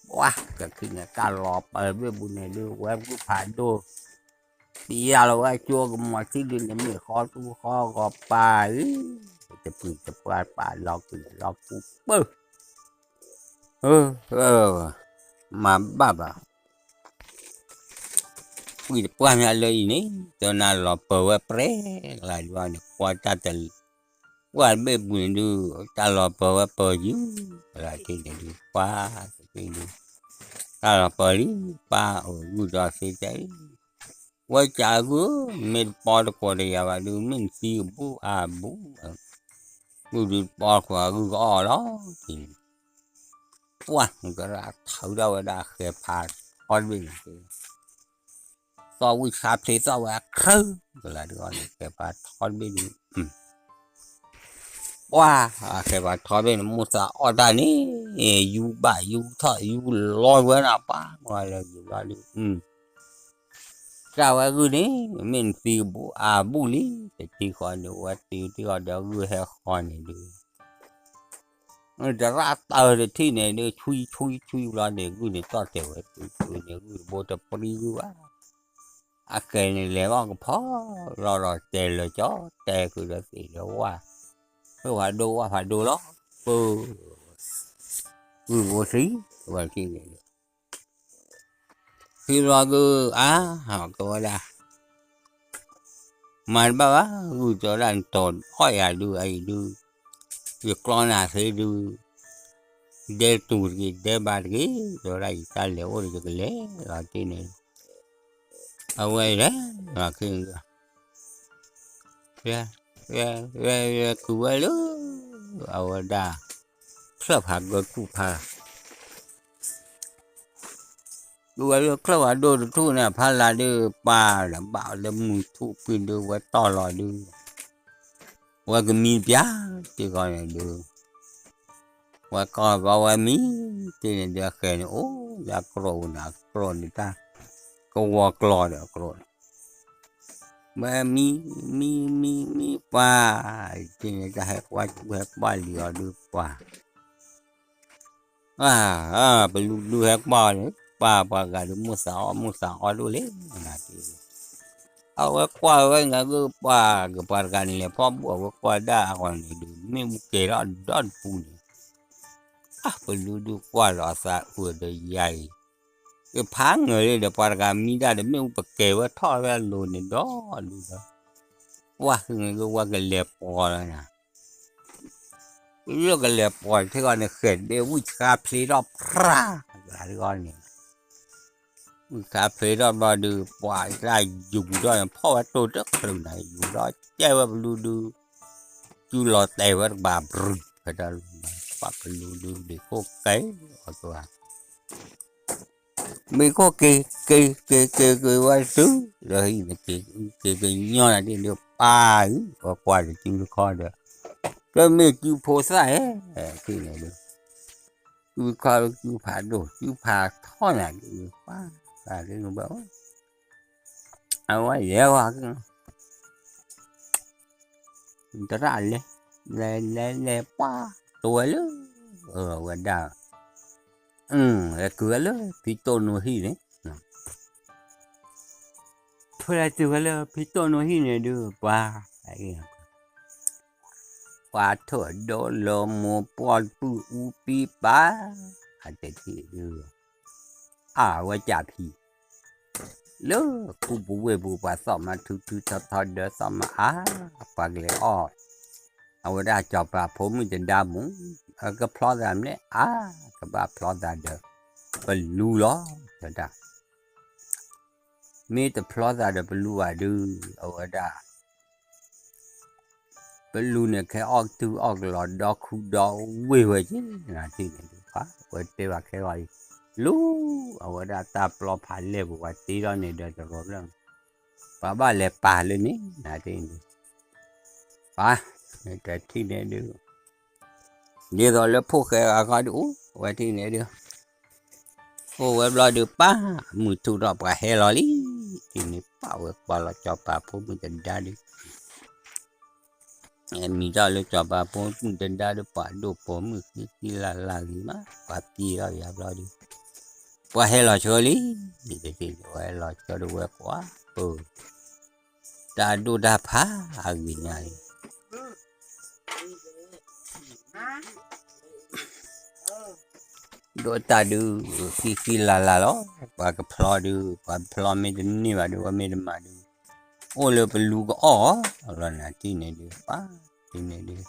ပှၤ, ကထံၣ်န့ၣ် တၢ်လီၤပၢၤဘ့ၣ်ပူၤန့ၣ်ဒုး ဝဲဂုၢ်ဖးဒိၣ်, ပျးလီၤဝဲကၠိကမီၤထံဒုးန့ၣ် မ့ၢ်ဃီတူၢ်ဃီဂီၤပၢ်အံၤ, တပှံၤတပှၢ်ပာ်လီၤကွံာ်လီၤပူၤပၢၢ်, မၤဘၣ်ဘၣ်, ပှံၤတပှၢ်မးလၢအံၤန့ၣ် တနၤလီၤပၢၤဝဲပြဲကလါဒုးန့ၣ် ကွၢ်တၢ်တလၢ ပှၢ်တဘ့ၣ်ပူၤန့ၣ်ဒုး တၢ်လီၤပၢၤဝဲပၢၤယုၢ်, ကလါထံၣ်န့ၣ်ဒုး ပှၤ, တဘ့ၣ်ဒုး, တၢ်လီၤပၢၤလံ, ပှၤအိၣ်ဂုၢ်ဒီးသ့တဲအံၤ, ဝဲကးဂုၢ်, မ့ၢ်တပီတကိးတယၤဘၣ်ဒုး မ့ၢ်နသံကဘူၣ်အါဘူၣ်, ဂုၢ်ဒုးတပီတကိးဂုၢ်ကအီၣ်လီၤ, ပှၢ် ကရၣ်ထုးထီၣ်ဝဲဒၣ်အဃဲၤဖးထီတဘ့ၣ်န့ၣ် သီၣ်ဝံၣ်ဆါဖျ့သီၣ်ဝဲအခၢၣ်ကလၤဒုးအီၤန့ၣ် ဃဲၤဖးထီတဘ့ၣ်ဒုး ပှၢ် အဃဲၤဖးထီတဘ့ၣ်န့ၣ် မိၣ်သးအီၣ်တၢ်န့ၣ် ယူဘၣ်ယူထီၣ်ယူလီၤဝဲဒၣ်ပှၢ် မ့ၢ်လၢယူဘၣ်ဒုး တၢ်ဝဲဂုၢ်န့ၣ် မ့ၢ်နသံကဘူၣ်အါဘူၣ်လံ တထံၣ်ဃီန့ၣ် ဝဲသံတံၢ်ဃီဒီးဂုၢ်ဟဲဃီန့ၣ်ဒုး တရၣ်တၢၢ်တထံၣ်န့ၣ်ဒုး ဆွံဆွံဆွံဘျီန့ၣ် ဂုၢ်န့ၣ်တီၢ်တဲာ်ဝဲတုၤတုၤန့ၣ် ဂုၢ်တဘိတပြံဂုၢ်ဘၣ် အဃဲၤန့ၣ်လဲၤဘၣ်ကဖီလီၤဒီးတဲလၢာ်ကၠီ တဲဃုာ်ဒီးသ့ၣ်လၢဝၢ် ဖဲဝၢ်ဒိဝၢ်ဖးဒိလီၤ ပၢ် ဂုၢ်ဘိသံ ဝဲထံၣ်န့ၣ် သံဘျီဂုၢ်အါ ကဝဲဒၣ် မၤတဘၣ်ဘၣ် ဂုၢ်တဲဝဲဒၣ်နတီၤအီၣ်ယၤဒုးအအံၤဒုး ယကျီနၤသ့ဒုး ဒဲတူာ်တဂ့ၤ ဒဲဘါတဂ့ၤ တဲဝဲဒၣ်ယတၢ်လဲၤအိၣ်ဒီးယကလဲၤလီၤတ့ၢ်န့ၣ် အဝဲလဲၤလီၤခ့ ဝဲဝဲကုၤဝဲလၢ အဝဲဒၣ် ချၢၣ်ဖးကၢထူၣ်ဖး ကုၤဝဲလၢချၢၣ်ဖးဒိၣ်တထူၣ်န့ၣ် ဖးလၢ်ဒုးပၢ်ဒီးဘၣ်လၢမုၢ်ထူၣ်ပှ့ၤဒုးဝဲတီၢ်လီၤဒုး ဝဲကမံပျၢ်တ့ၢ်ဃီန့ၣ်ဒုး ဝဲကီၢ်ဘီဝဲမံတ့ၢ်န့ၣ်ဒုးအဃဲၤန့ၣ် အိၣ်လၢအကြိၣ်န့ၣ် အကြိၣ်န့ၣ်တၢ် ကဝီၤကျီဒီးအကြိၣ်န့ၣ် ဝဲမံ မံ မံ မံပှၢ် တ့ၢ်န့ၣ်တၢ်ဟဲကွၢ်ကူဟဲကွၢ်လံၤအီၤဒုးပှၢ် ပလူဒုးဟဲကွၢ်န့ၣ် ပှၢ်ပှၤဂၤဒုးမိၣ်သးအီၣ်မိၣ်သးအီၣ်ဒိၣ်လဲၣ် နၤတ့ၢ် အဝဲကွၢ်ဝဲန့ၣ်ဂ့ၤပှၢ် ကပှၤတဂၤန့ၣ်လဲၤဖီၣ်ဘူၣ်အဝဲကွၢ်ဒၣ်အဂီၢ်န့ၣ်ဒုး မ့ၣ်အူကဲၤထီၣ်ဒီတပူၤန့ၣ် အပလူဒုးကွၢ်လီၤအသးအုးဒီးယၤအံၤ ယဖးငၢၤလံဒီးပှၤတဂၤမံဒၣ်ဒီးမ့ၣ်အူပကဲၤဝဲထီၣ်ဝဲအလိၤန့ၣ်ဒီဒုးဒီး ပှၢ်ဃုန့ၣ်ဂ့ၤဝဲကလဲၤပိာ်လီၤနၤ လၢကလဲၤပိာ်တထံၣ်ဂီၢ်န့ၣ် ဃဲၤဒ့ဝံၣ်ဆါဖျ့ထီၣ်ဖြါ တဂၤတဂီၢ်န့ၣ် ဝံၣ်ဆါဖျ့ထီၣ်ဘျီဒုး ပှၢ်တၢ်ယူၤဒီးဖီၣ်ဝဲတိၤတချုးနၤ ယူၤဒီးကဲဝဲပလူဒုး စုလီၤတဲာ်ဝဲတကပၤ ဘြုၢ်ဖဲတၢ်လူၤ ပှၢ်ပလူဒုးဘ့ၣ်ခိၣ်က့ၤအီၤတဂၤ ဘ့ၣ်ခိၣ်က့ၤ က့ၤ က့ၤ က့ၤ က့ၤဝဲတုၤ လၢဟံၣ်န့ၣ်က့ၤ က့ၤကညီနၤဒ်န့ၣ် ပၢ်အံၤ ပှၤကွၢ်တစုတခီဒီး တမ့ၢ်စုဖိသၣ်ဧဲ ထံၣ်န့ၣ်ဒုး စုခီစုဖးဒိၣ် စုဖးထီၣ်နၤဒ်န့ၣ် ပၢ် ပၢ်က့ၤဘၣ် အဝဲယဲဝဲ တရၣ်လဲၤ လဲၤ လဲၤ လဲၤ ပှၢ် တိၤဝဲလၢ အဝဲဒၣ် လဲၤကုၤဝဲလၢဖံတိၣ်နိဟံၣ်န့ၣ် ဖဲလဲၤတုၤဝဲလၢဖံတိၣ်နိဟံၣ်န့ၣ်ဒုး ပှၢ် ပှၢ်ထိၣ်ဒိလီၤမိၢ်ပှၢ်ပုၢ်အူပံပၢ် အတထံၣ်ဒုး အဝဲကၢ်ဖံ လၢကူပူၤဝ့ၢ်ပူၤ ပှၤသီၣ်မၤထုထုထီထီဒီးသီၣ်မၤအါ ပှၤကလဲၤအီၣ် အဝဲဒၣ်စီၤပၤဖိမုၣ်တဒါမူး အကဖျီသးမနုၤအါ ကဘၣ်ဖျီသးဒီး ပလူလီၤ တဒၣ် မ့ၢ်တဖျီသးဒီးပလူဘၣ်ဒုး အဝဲဒၣ် ပလူန့ၣ်ခဲအီၣ်ကတုၢ်အီၣ်ကလီၤဒီခူဒီဝ့ၢ်ဝဲက့ၤ နၤထံၣ်န့ၣ်ဒုး ပှၢ် ဝဲတဲဘၣ်ခဲဂီၤအံၤ လူ အဝဲဒၣ်တၢ်ပျီဖးလဲၢ်ပူၤ ပှၤတ့ထီၣ်န့ၣ်ဒီးတရီးဖျၢၣ် ပှၤဘၣ်လဲၤပာ်လၢန့ၣ် နၤထံၣ်န့ၣ်ဒုး ပှၢ် တထံၣ်န့ၣ်ဒုး ဒ်သိးလၢဖိၣ်ဃဲဂၤခီဒုး အိၣ်ဝဲထံၣ်န့ၣ်ဒုး အိၣ်ဝဲဘျီဒုး ပၢ် မုၢ်ထူၣ်ထီၣ်ပှၤဟဲလီၤလံ ထံၣ်န့ၣ် ပၢ်ဝဲကွၢ်လီၤစီၤပၤဖိမုၣ်တဒါဒုး မံၤထီၣ်လၢစီၤပၤဖိမုၣ်တဒါဒုး ပှၤဒိၣ်ပိာ်မုၣ်ဃံဃံလၢ်လၢ်ဂ့ၤမး ပှၤပျံၤထီၣ်ယၤဘျီဒုး ပှၤဟဲလီၤဆှၢလံ တထံၣ်န့ၣ်ဝဲလီၤဆှၢဒုးဝဲကွၢ် ပၢ် တၢ်ဒိၣ်တၢ်ဖးအဂ့ၤညါအံၤ ဒိၣ်တၢ်ဒုး ဃံဃံလၢ်လၢ်လီၤ ပှၤကဖျီဒုး ပှၤဖျီမ့ၢ်တန့ၢ်ဘၣ်ဒုး ဝဲမ့ၢ်တမၤဒုး အိၣ်လၢပလူကအီၣ်လီၤ နၤထံၣ်န့ၣ်ဒုး ပှၢ် ထံၣ်န့ၣ်ဒုး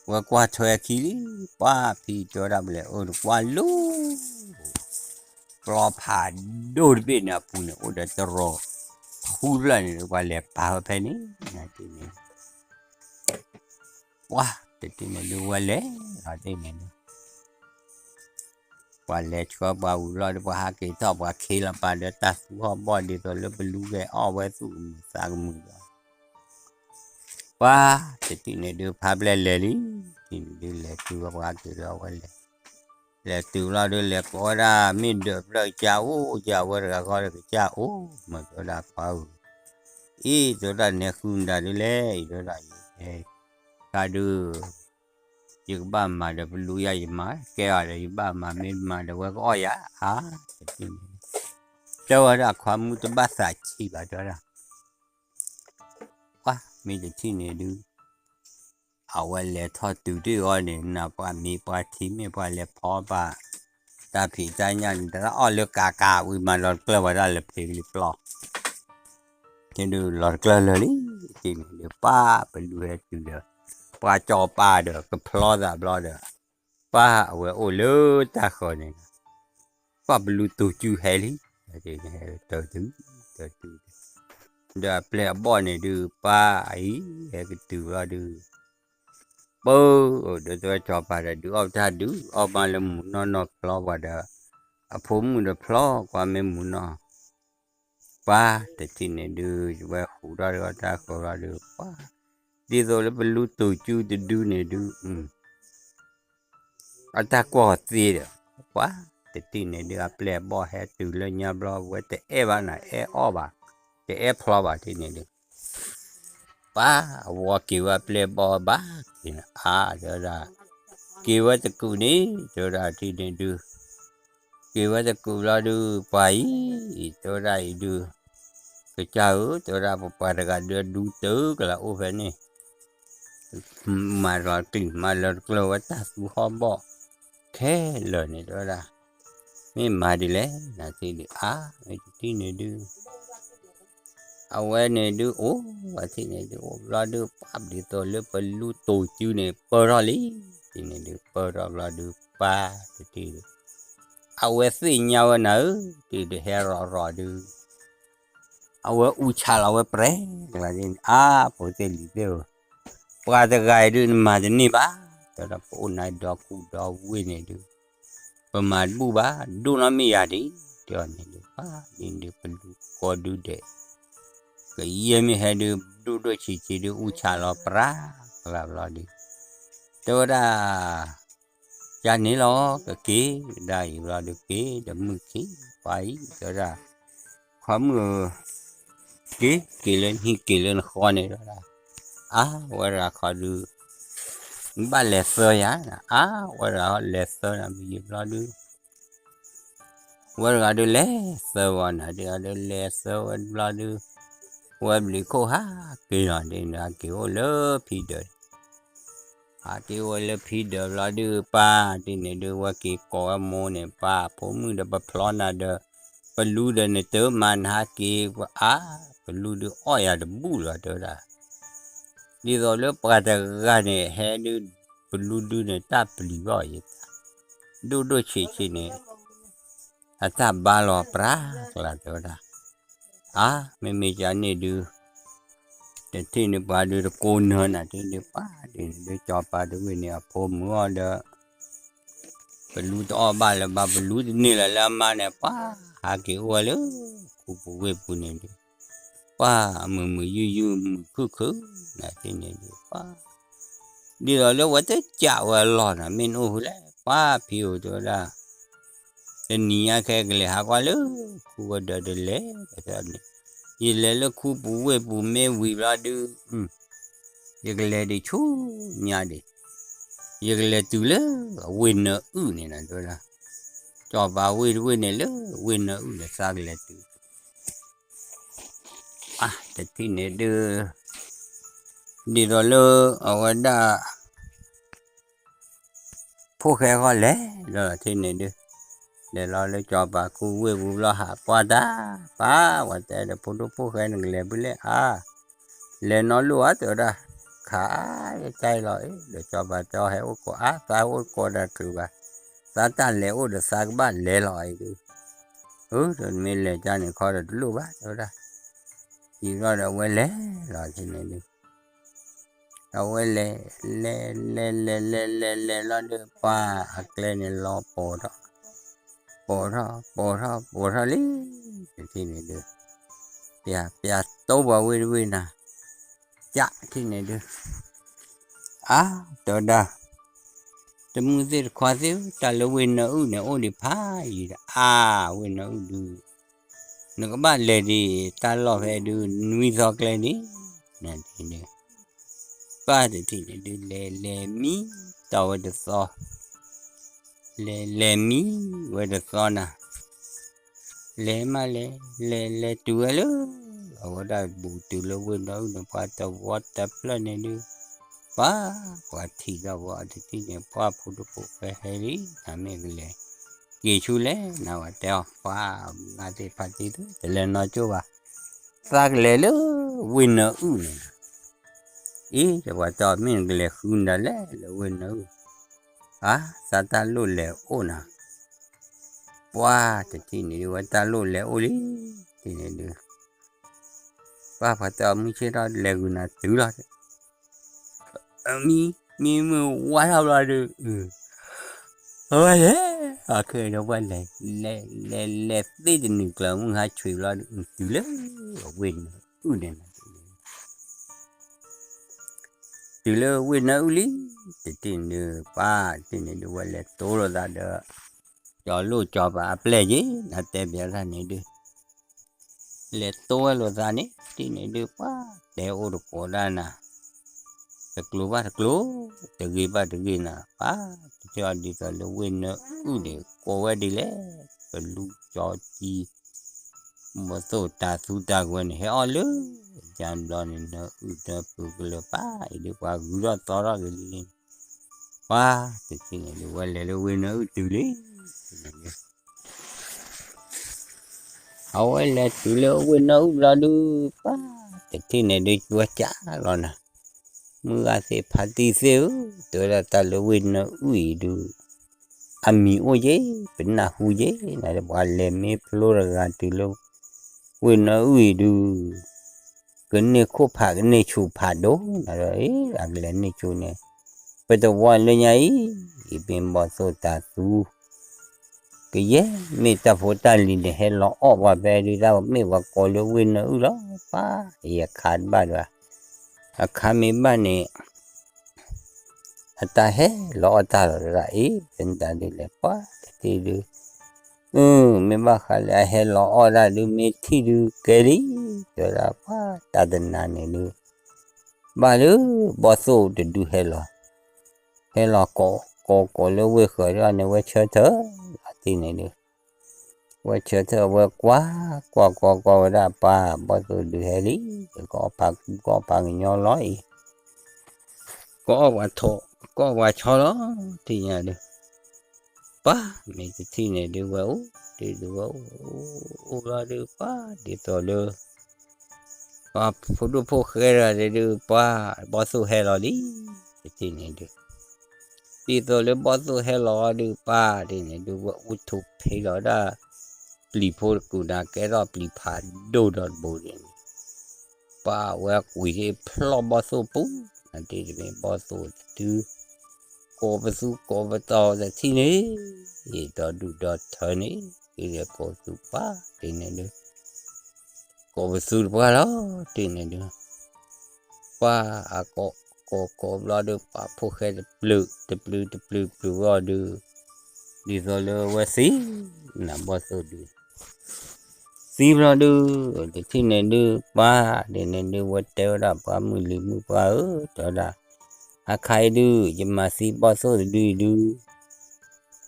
ဝဲကွၢ်ထွဲခံလံ ပှၢ်ဖံတဲဝဲဒၣ်ပလဲၤအၢတကွၢ်လူ ပျီဖးဒိၣ်တဘ့ၣ်န့ၣ်အပူၤန့ၣ် အိၣ်ဒီးတရီး ထီ ပှၤလဲၤပူၤဖျၢၣ်န့ၣ် ပှၤလဲၤပာ်ဝဲဖဲန့ၣ် ပှၤတထံၣ်န့ၣ်ဒုး ဝဲလဲၤလီၤတထံၣ်န့ၣ်ဒုး ပှၤလဲၤဆှၢပှၤဝံၤလီၤဒီး ပှၤဟးက့ၤထီၣ် ပှၤခ့လီၤပာ်ဒီးတၢ်သူဟီၣ်ဘီၣ် ဒ်သိးလၢပလူကဲအီၣ်ဝဲသူၣ်ကမုာ်သးကမုာ်လီၤ. ပှၤတထံၣ်န့ၣ်ဒုး ဖးဘျဲၣ်လဲၤလံ, တထံၣ်န့ၣ်ဒုး လဲၤတုၤဝဲပှၤဟးက့ၤဒီးဝဲလဲၤ လဲၤတုၤလီၤဒုး လဲၤကိးဝဲဒၣ် မ့ၢ်ဒၢးဖျၢၣ်ကစၢ်အိၣ် ကစၢ်ဝဲတဂၤဃီဒီးကစၢ်အိၣ် မ့ၢ်တဲဝဲဒၣ်ပှၤဧၢ, အံၤတဲဝဲဒၣ် နဲဃုမတၤဒုးလဲၣ် အံၤတဲဝဲဒၣ်အံၤ တခါဒုး ယကဘၣ်မၤဒီးပလူယၤယမၤ ကဲအီၤဒီး ယဘၣ်မၤမ့ၢ်မၤဒီးဝဲကအီၣ်ယၤ အါ တထံၣ်န့ၣ် တဲဝဲဒၣ် ခွါမုၣ်တဘၣ်သးဆံးဘၣ် တဲဝဲဒၣ် ပှၤမ့ၢ်တထံၣ်န့ၣ်ဒုး အဝဲလဲၤထီၣ်တုၤတ့ၢ်အီၤန့ၣ် နပှၤမ့ၢ်ပှၤထံမ့ၢ်ပှၤလဲၤဖီပာ် တၢ်ဖံးတၢ်ညၣ်န့ၣ် တၢ်အီၣ်လၢကးကးဝံၤမးလီၤတကျၢၢ်ဝဲဒၣ်လၢဖံးကလံၤပျီ တဒုးလီၤတကျၢၢ်လၢာ်လံ တထံၣ်န့ၣ်ဒုး ပှၤပလူဟဲတုၤဒီး ပှၤစီၤပၤဒီးကဖျီသးဘျီဒီး ပှၤအဝဲအိၣ်လၢတၢ်ဃၢၤန့ၣ် ပှၤပလူတိၤစုဟဲလံ တတုၤ တတုၤ ဒီးအပျဲၢ်အဘီၣ်န့ၣ်ဒုး ပှၤအံၤ ဟဲကတုၤဘျီဒုး ပၢ ဒီးတဲဝဲစီၤပၤဒီး ဒုးအီၣ်တၢ်ဒုး အီၣ်မးလၢမုၢ်နီၢ်နီၢ်ဖျီပှၤဒီး အဖိမုၣ်ဒီးဖျီကွၢ်မ့ၢ်မုၢ်နီၢ် ပှၤတထံၣ်န့ၣ်ဒုး ဝဲဟူးထီၣ်တဂီၢ်တၢ်ဃၢၤလီၤဒုး ပှၤ ဒ်သိးလၢပလူတိၤစုတဒုန့ၣ်ဒုး အတၢ်ကွၢ်အီၤသ့ဒီး ပှၤတထံၣ်န့ၣ်ဒုး အပျဲၢ်အဘီၣ်ဟဲတုၤလၢညါဘျီ ဝဲတအဲၣ်ဘၣ်နၤ အဲၣ်အီၣ်ဘၣ် တအဲၣ်ဖျီဘၣ်တထံၣ်န့ၣ်ဒုး ပှၤအဝဲက့ၤဝဲအပျဲၢ်အဘီၣ်ဘၣ်က့ၤနၤ အါ တဲဝဲဒၣ် က့ၤဝဲတကူာ်န့ၣ် တဲဝဲဒၣ်တထံၣ်န့ၣ်ဒုး က့ၤဝဲတကူာ်ဘျီဒုး ပှၤအံၤ တဲဝဲဒၣ်အံၤဒုး ကစၢ်ဧၢ တဲဝဲဒၣ် ပပှၤတဂၤဒုးဒူတၢ်ကလးအိၣ်ဖဲန့ၣ် မၤလီၤတကျၢၢ် မၤလီၤတကျၢၢ်ဝဲတၢ်သူဟီၣ်ဘီၣ် ခဲလၢာ်န့ၣ် တဲဝဲဒၣ် မ့ၢ်မၤဒ်လဲၣ် နၤတထံၣ်ဒုး အါ မ့ၢ်တထံၣ်န့ၣ်ဒုး အဝဲန့ၣ်ဒုးအိၣ် အထံၣ်န့ၣ်ဒုးအိၣ်ဘျီဒုး ပှၤဒ်သိးလၢပလူတိၤစုန့ၣ် ပၢထီၣ်လံ တထံၣ်န့ၣ်ဒုး ပၢထီၣ်ဘျီဒုး ပှၤတထံၣ်ဒုး အဝဲသ့ၣ်ညါဝဲနၤဧၢ တထံၣ်ဒုး ဟဲရီၤရီၤဒုး အဝဲအူဆးလီၤဝဲပြဲၤကျါန့ၣ် အါ ဖိသ့ၣ်လံၤသ့ၣ်ဧၢ ပှၤတဂၤအံၤဒုး နမၤတန့ၢ်ဘၣ် တဲဒီး ပအိၣ်နၤဒီကူဒီဝ့ၢ်န့ၣ်ဒုး ပမၤတဘူၣ်ဘၣ် ဒိၣ်နီၢ်မ့ၢ်ယၤဒံး တဲအီၤန့ၣ်ဒုး ပှၤဒ်န့ၣ်ဒုး ပလူကိးဒုဒဲး ကယဲၢ်မ့ၢ်ဟဲဒုး ဒိၣ်ဒိၣ်ဆံးဆံးဒုး အူဆးလီၤပြးကျါဘျီဒုး တဲဝဲဒၣ် ယၤန့ၣ်လီၤ ကက့ၤဒၣ်အံၤဘျီဒုး က့ၤဒီးမုၢ်ခံ ပှၤအံၤ တဲဝဲဒၣ် ခွါမုၣ်ဧၢ က့ၤ က့ၤလၢနဟံၣ်က့ၤလၢနဃီန့ၣ် တဲဝဲဒၣ် အါ ဝဲဒၣ်ခီဒုး နဘၣ်လဲၤသၢယၤ အါ ဝဲဒၣ်လဲၤသၢနၤ မ့ၢ်ယံာ်ဘျီဒုး ဝဲတဂၤဒုးလဲၤသၢဝဲနၤ တဂၤဒုးလဲၤသၢဝဲဘျီဒုး ဝဲဘျုးခိၣ်ဟးက့ၤလီၤ ဒ်န့ၣ် ဟးက့ၤအိၣ်လၢဖံဒၢး ဟးက့ၤအိၣ်လၢဖံဒၢးဘျီဒုး ပၢ်ဒ်န့ၣ်ဒုး ဝဲက့ၤကိးဝဲမိၢ်န့ၣ် ပၢ်ဖိမုၣ်ဒီးပဖျီနၤဒီး ပလူဒီးနတမၤနဟးက့ၤ ပအါ ပလူဒုးအီၣ်ယၤတဘူၣ်လီၤ တဲဝဲဒၣ် ဒ်သိးလၢပှၤတဂၤန့ၣ် ဟဲဒုး ပလူဒုးန့ၣ် တၢ်ပျံၤဘၣ်အီၤယသး ဒိၣ်ဒိၣ်ဆံးဆံးန့ၣ် အတၢ်ဘါလီၤပြးကျါ တဲဝဲဒၣ် အါ မ့မ့ၢ်ကန့ၣ်ဒုး တထံၣ်န့ၣ်ပှၤဒုးတကိးနၢၤနၤ တထံၣ်န့ၣ်ပှၤဒုးတကိးပှၤတဝ့ၢ်န့ၣ် အဖိမုၣ်အီၤဒီး ပလူတအီၣ်ဘၣ်လၢၤဘၣ် ပလူတန့ၢ်လၢၤလၢအမါန့ၣ် ပှၤဟးက့ၤအိၣ်ဝဲလၢ ခူပူၤဝ့ၢ်ပူၤန့ၣ်ဒုး ပှၤအမုာ်မုာ်ယုၢ်ယုၢ်မုာ်ခုၣ်ခုၣ် နၤတထံၣ်န့ၣ်ဒုး ပှၤ ဒ်သိးလၢဝဲတကးဝဲအလီၢ်န့ၣ် မ့ၢ်နအိၣ်ဖဲလဲၣ် ပှၤဖံအိၣ်တဲဝဲဒၣ် တနံၤညါခဲကလဲၤဟးကွၢ်လၢ ခူဝဲဒီးတလဲၤန့ၣ် ယလဲၤလၢခူပူၤဝ့ၢ်ပူၤမ့ၢ်ဝံၤဘျီဒုး ယကလဲၤဒံးဆူညါဒံး ယကလဲၤတုၤလၢအဝ့ၢ်နၢအုၣ်န့ၣ်နတဲဝဲဒၣ် စီၤပၤဝ့ၢ်တဝ့ၢ်န့ၣ်လၢဝ့ၢ်နၢအုၣ်ဒီးသးကလဲၤတုၤ အါ တထံၣ်န့ၣ်ဒုး ဒ်သိးလၢအဝဲဒၣ် ဖိၣ်ဃဲဃီလဲၤလီၤလီၤထံၣ်န့ၣ်ဒုး လဲၤလီၤလၢစီၤပၤခူဝ့ၢ်ပူၤဘျီဟးကွၢ်တၢ် ပၢ်ဝဲတဲဒီး ဖိဒိၣ်ဖိၣ်ဃဲနကလဲၤဘုလဲၣ်အါ လဲၤနီလိၣ်ဧါ တဲဝဲဒၣ် ခးယတၢ်လီၤအံၤ ဒီးစီၤပၤတဲအီၤ ဟဲအိၣ်ကိးအါ သးအိၣ်ကိးတၢ်တချုးဘၣ် သးတၢ်လဲၤအိၣ်ဒီးသးကဘၣ်လဲၤလီၤအံၤဒုး အၢ ဒီးနမ့ၢ်လဲၤကၢ်န့ၣ်ခီဒီးတလိၣ်ဘၣ် တဲဝဲဒၣ် ပှၤထံၣ်ထီၣ်ဒီးအဝဲလဲၤလီၤတထံၣ်န့ၣ်ဒုး, အဝဲလဲၤ လဲၤ လဲၤ လဲၤ လဲၤ လဲၤ လဲၤလီၤဒုး ပှၤအကျဲန့ၣ်လီၤပိာ်ထီၣ်, ပိာ်ထီၣ် ပိာ်ထီၣ် ပိာ်ထီၣ်လံ တထံၣ်န့ၣ်ဒုး, ပျၢ် ပျၢ်တိပှၤဝ့ၢ်တဝ့ၢ်နၤ, ကထံၣ်န့ၣ်ဒုး အါ တဲဝဲဒၣ်, တမုၢ်သ့ၣ်တခွါသ့ၣ်ဧၢ, တၢ်လၢဝ့ၢ်နၢအုၣ်န့ၣ် အိၣ်ဒံးဖးယံၤဒီး အါ ဝ့ၢ်နၢအုၣ်ဒုး, နကဘၣ်လဲၤဒံး တၢ်လီၢ်ဖဲဒုး နွံသီကျဲန့ၣ်, နဒုး, ပၢ်တထံၣ်န့ၣ်ဒုး လဲၤ လဲၤမံ တီၢ်ဝဲတသီ လဲၤလဲၤမံဝဲတသီနၤ, လဲၤမးလဲၤ လဲၤလဲၤတုၤဝဲလၢ အဝဲဒၣ်ဘူးတုၤလၢဝ့ၢ်နၢအုၣ်န့ၣ် ပှၤတဝီတဖျၢၣ်န့ၣ်ဒုး, ပှၤ ပှၤထံၣ်ဒီးဝဲတထံၣ်န့ၣ် ပှၤဖိဒိၣ်ဖိၣ်ဃဲဟဲလံ နမ့ၢ်ကလဲၤ က့ၤဆူလဲၣ် နဝဲတဲအီၤ ပှၤ မုၢ်ဂၤသ့ၣ်ဖါတံၢ်သ့ၣ် တလဲၤနီၢ်ကၠိဘၣ်, သးကလဲၤလၢဝ့ၢ်နၢအုၣ်န့ၣ်, အံၤ တဲပှၤတဲအီၤ မ့ၢ်နကလဲၤဃုနၤလဲၣ်လၢဝ့ၢ်နၢအုၣ်, အါ သးတၢ်လိၣ်လဲၤအိၣ်နၤ, ပှၤတထံၣ်န့ၣ်ဒုး ဝဲတၢ်လိၣ်လဲၤအိၣ်လံ, တထံၣ်န့ၣ်ဒုး, ပှၤ ပှၤတဲအီၤ မုၢ်ဆ့ၣ်ထီၣ်လဲၤဃုာ်နၤတုၤလီၤ, မံ မံမုၢ်ဝါထီၣ်ဘျီဒုး, အဝဲလဲၤ အခဲဒီးပှၤလဲၤ လဲၤ လဲၤ လဲၤသ့ၣ်တနုာ်ကျၢၤ မုၢ်ဟါဆွံဘျီဒုး တုၤလၢဝ့ၢ်နၢအုၣ်န့ၣ် တုၤလၢဝ့ၢ်နၢအုၣ်လံ, တထံၣ်န့ၣ်ဒုး ပှၤတထံၣ်န့ၣ်ဒုး ဝဲလဲၤတိလိာ်သးဒီး ကၠီၤလိၣ်ကၠီၤပၤအပျဲၢ်က့ၤ နတဲဘၣ်တၢ်န့ၣ်ဒုး, လဲၤတိဝဲလိာ်သးန့ၣ် တထံၣ်န့ၣ်ဒုး ပှၤတဲအိၣ်တကိးဒၣ်နၤ, တကျိၤဘၣ်တကျိၤ, တဂ့ၤဘၣ်တဂ့ၤနၤ, ပှၤ ပတဲအီၤဒ်သိးလၢဝ့ၢ်နၢအုၣ်န့ၣ် ကိးဝဲဒ်လဲၣ်, ပလူကၠီကံ ဘီၣ်သိၣ်တၤသူတၤကွဲန့ၣ် ဟဲအီၣ်လၢ ယါဘျီန့ၣ် နၢအုၣ်နၢပူၤကလၢၤပၢ်အံၤဒုး ပှၤဂုၤထီၣ်သီထီၣ်က့ၤလံ, ပှၤတထံၣ်န့ၣ်ဒုး ဝဲလဲၤလၢဝ့ၢ်နၢအုၣ်တုၤလံ, အဝဲလဲၤတုၤလၢဝ့ၢ်နၢအုၣ်ဘျီဒုး ပှၤတထံၣ်န့ၣ်ဒုး ကၠွဲကၠးလီၤနၤ, မုၢ်ဂၤသ့ၣ်ဖါတံၢ်သ့ၣ်ဧၢ, တဲဝဲဒၣ်တၢ်လၢဝ့ၢ်နၢအုၣ်အံၤဒုး အမံၤအိၣ်ယဲ, ပနၢ်ဟူယဲ, နပှၤလဲၤမ့ၢ်ဖျိတဂၤတုၤလၢ ဝ့ၢ်နၢအုၣ်အံၤဒုး ကန့ၢ်ခိၣ်ဖးကန့ၢ်ဆူၣ်ဖးဒိၣ်, နဒီး အကလဲၤန့ၢ်ဆူၣ်န့ၣ် ပတဝီလၢညါအံၤ, အံၤမ့ၢ်ဘီၣ်သိၣ်တၤသူ ကယဲၢ်မ့ၢ်တၢ်ဖိတၢ်လံၤန့ၣ် ဟဲလီၤအီၣ်ပှၤဖဲဒုး တၢ်မ့ၢ်ပှၤကိးလၢဝ့ၢ်နၢအုၣ်လီၤ, ပှၤအံၤအခါတဘၣ်ဒီး အခါမ့ၢ်ဘၣ်န့ၣ် အတၢ်ဟဲလီၤအီၣ်တၢ်လီၤဒၣ်အံၤ ဖဲန့ၣ်တၢ်ဒုးလဲၤပှၤတထံၣ်ဒုး, အၢ မ့ၢ်ဘၣ်ဃးလၢအဟဲလီၤအီၣ်တၢ်ဒုး မ့ၢ်ထံၣ်ဒုးကဲလံ, တဲဝဲဒၣ်ပှၤတၢ်တနၤန့ၣ်ဒုး ဘၣ်လၢဘီၣ်သိၣ်တဒုဟဲလီၤ, ဟဲလီၤကိးကိးကိးလၢဝ့ၢ်ဃၢၤဒၣ်န့ၣ် ဝဲဆၢထၢၣ်လီၤတထံၣ်န့ၣ်ဒုး ဝဲဆၢထၢၣ်ဝဲကွၢ် ကွၢ်ကွၢ်ကွၢ်ဝဲဒၣ်ပှၤ ဘီၣ်သိၣ်ဒုးဟဲလံ, ကအီၣ်ဖးကူ ကအီၣ်ဖးကညီလီၤအံၤ, ကအီၣ်ပှၤထိး ကအီၣ်ပှၤဆီလီၤ, ထံၣ်ညါဒုး ပှၤမ့ၢ်တထံၣ်န့ၣ်ဒုး ဝဲအိၣ်တ့ၢ်ဒုး ဝဲအိၣ်အိၣ်လီၤဒုး ပှၤဒ်သိးလၢ ပှၤဖိဒိၣ်ဖိၣ်ဃဲတဂၤဒုး ပှၤဘီၣ်သိၣ်ဟဲလီၤလံ, တထံၣ်န့ၣ်ဒုး ဒ်သိးလၢဘီၣ်သိၣ်ဟဲလီၤဒုး ပှၤတထံၣ်န့ၣ်ဒုး ဝဲအိၣ်ထူၣ်ဖံးလီၤဒၣ် ပျံၤဖိတကူာ်နၤ ကဲထီၣ်ပျံၤဖးဒိၣ်ဒီးတဘိန့ၣ် ပှၤဝဲကွံာ်ဟ့ၣ်ဖျီၣ်ဘီၣ်သိၣ်ပူၤ, နတ့ၢ်တမ့ၢ်ဘီၣ်သိၣ်တဒု ကိးပသူကိးပတီၤတထံၣ်န့ၣ်, ဒီဒူၣ်ဒီထၢန့ၣ် ဒ်လဲၣ်ကိးပသူပှၤတထံၣ်န့ၣ်ဒုး ကိးပသူတပှၢ်လီၤ, တထံၣ်န့ၣ်ဒုး ပှၤအကိးကိးကိးဘျီဒုး ပှၤဖိၣ်ဃဲတပျုာ် တပျုာ်တပျုာ်ပျုာ်ဘျီဒုး ဒ်သိးလၢဝဲသံ နဘီၣ်သိၣ်ဒုး သံဘျီဒုး တထံၣ်န့ၣ်ဒုး ပှၤဒ်န့ၣ်ဒုး ဝဲတဲဝဲဒၣ်ပှၤမုၢ်လံၤမုၢ်ပှၢ်ဧၢ တဲဝဲဒၣ် အခါအံၤဒုး ယမၤသံဘီၣ်သိၣ်တဒုအံၤဒုး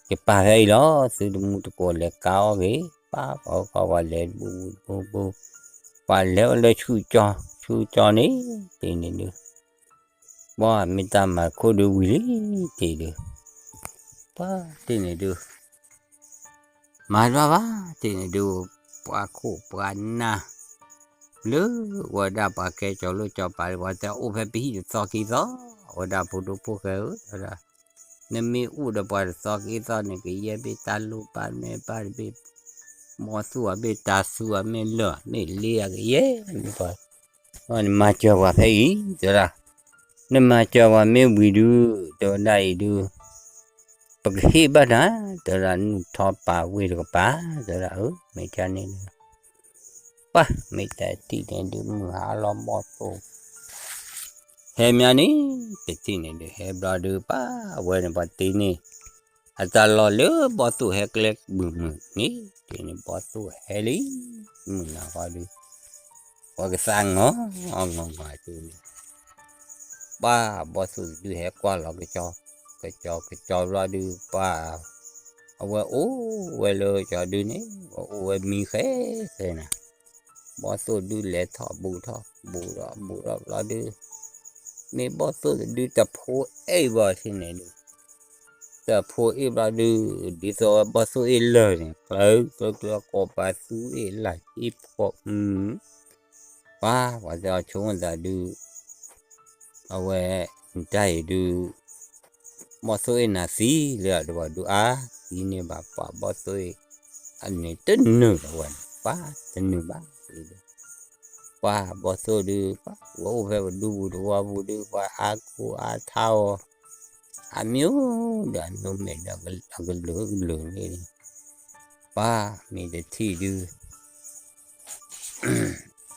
ယပာ်ဖဲအံၤလီၤ, သုတမူတကိးလဲၤကါအီၣ်ဂ့ၤ, ပှၤပှၤပှၤလဲၤတဘူတဘူတဘူ, ပှၤလဲၤအိၣ်လၢဆူၣ်ကၠီ ဆူၣ်ကၠီန့ၣ် တထံၣ်န့ၣ်ဒုး ပှၤမ့ၢ်တၢ်မၤခိၣ်ဒုးဝံၤလံ, တထံၣ်ဒုး ပှၤတထံၣ်န့ၣ်ဒုး မၤတဘၣ်ဘၣ်, တထံၣ်န့ၣ်ဒုး ပှၤခိၣ်ပှၤနၢ် လၢဝဲဒၣ်ပှၤကဲကၠီၤလိၣ်ကၠီၤပၤ ပှၤတဲအိၣ်ဖဲပဟံၣ်တသီခံသီ, အဝဲဒၣ်ဖိဒိၣ်ဖိၣ်ဃဲဧၢ, တဲဝဲဒၣ် နမ့ၢ်အိၣ်ဒီးပှၤတသီခံသီန့ၣ် ကယဲၢ်ဘ့ၣ်တၢ်လိၣ်ဘၣ်မဲာ်ဘၣ်တဘ့ၣ်, မီၢ်သူၣ်အဘ့ၣ်တၤသူအမ့ၢ်လၢာ်မ့ၢ်လ့အကယဲၢ်မ့ၢ်ပှၤ နမၤစၢၤပှၤဖဲအံၤ တဲဝဲဒၣ်, နမၤစၢၤပှၤမ့ၢ်ဝံၤဒုး တဲဝဲဒၣ်အံၤဒုး ပကဟ့ၣ်ဘၣ်နၤ တဲဝဲဒၣ် နုၢ်ထီပာ်ဝ့ၢ်တကပၤ တဲဝဲဒၣ် အၢ မ့ၢ်ကန့ၣ်လၢ ပှၤ မ့ၢ်တထံၣ်န့ၣ်ဒုး မုၢ်ဟါလီၤဘီၣ်သိၣ် ဟဲမးန့ၣ် တထံၣ်န့ၣ်ဒုး ဟဲဘျီဒုး ပှၤဝဲန့ၣ် ပှၤတ့န့ၣ် အတၢ်လီၢ်လၢဘီၣ်သိၣ်ဟဲကျဲဘုၣ်မုၢ်န့ၣ် တ့န့ၣ်ဘီၣ်သိၣ်ဟဲလံ မုၢ်နၤဃီဒုး ပှၤကသးငီၤ အီၤငီၤဂၤဒုးန့ၣ် ပှၤဘီၣ်သိၣ်တဒုဟဲကွၢ်လီၤကစီ ကစီကစီဘျီဒုး ပှၤ အဝဲအိၣ်ဝဲလၢကၠီဒုးန့ၣ် အအိၣ်ဝဲမံဃဲဃဲနၤ ဘီၣ်သိၣ်ဒုးလဲၤထီၣ်ဘူးထီၣ် ဘူးထီၣ်ဘူးထီၣ်ဘျီဒုး မ့ၢ်ဘီၣ်သိၣ်တဒုတဖိအ့ၣ်ဘၣ်ထံၣ်န့ၣ်ဒုး တဖိအ့ၣ်ဘျီဒုး ဒ်သိးဝဲဘီၣ်သိၣ်အ့ၣ်လၢာ်န့ၣ် ကျၢၤကျၢၤကျၢၤ ကိးပသူအ့ၣ်လၢ်ဟံၣ်ဖိ ပှၤ ပှၤတဲအီၤဆိကမိၣ်သးဒုး အဝဲ နတၢ်အံၤဒုး ဘီၣ်သိၣ်အ့ၣ်နၤသံလၢအဒိဘၣ်ဒုးအါ သံန့ၣ်ဘၣ်ပှၤဘီၣ်သိၣ်အ့ၣ် အန့ၣ်တနုာ်လီၤဝဲန့ၣ် ပှၤတနုာ်ဘၣ်ဒုး ပှၤဘီၣ်သိၣ်ဒုး ပှၤဝဲအိၣ်ဖဲပဒူပူၤတဝီပူၤဒုး ပှၤအါကိၢ်အါထါအီၤ အမံၤအိၣ်ဒီးအနိမဲာ်ဒီးအကလုာ်ကလုာ်န့ၣ် ပှၤမ့ၢ်တထံၣ်ဒုး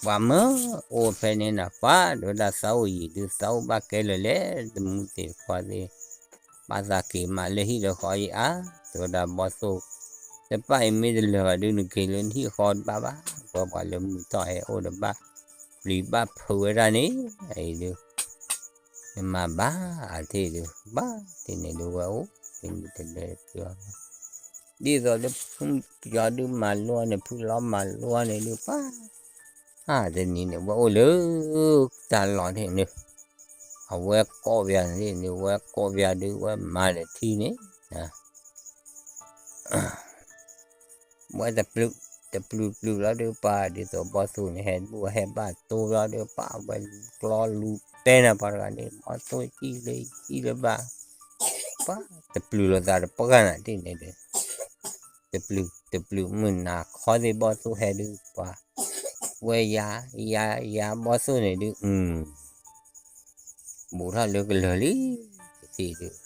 ပှၤမၢအိၣ်ဖဲန့ၣ်နၤ ပှၤတဲဝဲဒၣ်သးအိၣ်ယံၤဒုး သးအိၣ်ဘၣ်ကဲလၢာ်လဲၣ် တမူသ့ၣ်တခွါသ့ၣ် ဘၣ်သးက့ၤမးလၢဟံၣ်လၢဃီအံၤအါ တဲဝဲဒၣ်ဘီၣ်သိၣ် တပၣ်အံၤမ့ၢ်တလၢာ်ဘၣ်ဒုး နက့ၤလၢနဟံၣ်ဃီတဘၣ်ဘၣ် ပှၤပှၤလၢမုၢ်ထီၣ်ဟဲအိၣ်ဒီးဘၣ် ပျံၤဘၣ်ဖုးဝဲဒၣ်န့ၣ် အံၤဒုး နမၤဘၣ်အထံၣ်ဒုး ဘၣ်ထံၣ်န့ၣ်ဒုးဝဲအိၣ် တနံၤတလဲၤ ဒ်သိးလၢဖုကၠီဒုးမၤလိန့ၣ် ဖုလီၤမၤလိန့ၣ်ဒုး ပှၤ အါတနံၤန့ၣ် ဝဲအိၣ်လၢ တၢ်လီၢ်န့ၣ်ဒုး အဝဲကိးပယၤန့ၣ်ဒုး ဝဲကိးပယၤဒုး ဝဲမၤတထံၣ်န့ၣ် ဝဲတပျုာ် တပျုာ်ပျုာ်လီၤဒုး ပှၤဒ်သိးဘီၣ်သိၣ်န့ၣ် ဟဲဘူၣ်ဟဲဘၣ်တိလီၤဒုး ပှၤဝဲကျီလူၤတဲနၤ ပှၤတဂၤန့ၣ် ဘီၣ်သိၣ်စံၣ်လၢစံၣ်လၢဘၣ် ပှၤတပျုာ်လိာ်သးတပှၢ်နၤတ့ၢ်န့ၣ်ဒုး တပျုာ် တပျုာ်မုၢ်နၤခီသ့ၣ်ဘီၣ်သိၣ်ဟဲဒုး ပှၤ ဝဲယၤ ယၤ ယၤဘီၣ်သိၣ်န့ၣ်ဒုး အ ဘူးထီၣ်လၢကလၢာ်လံ တထံၣ်ဒုး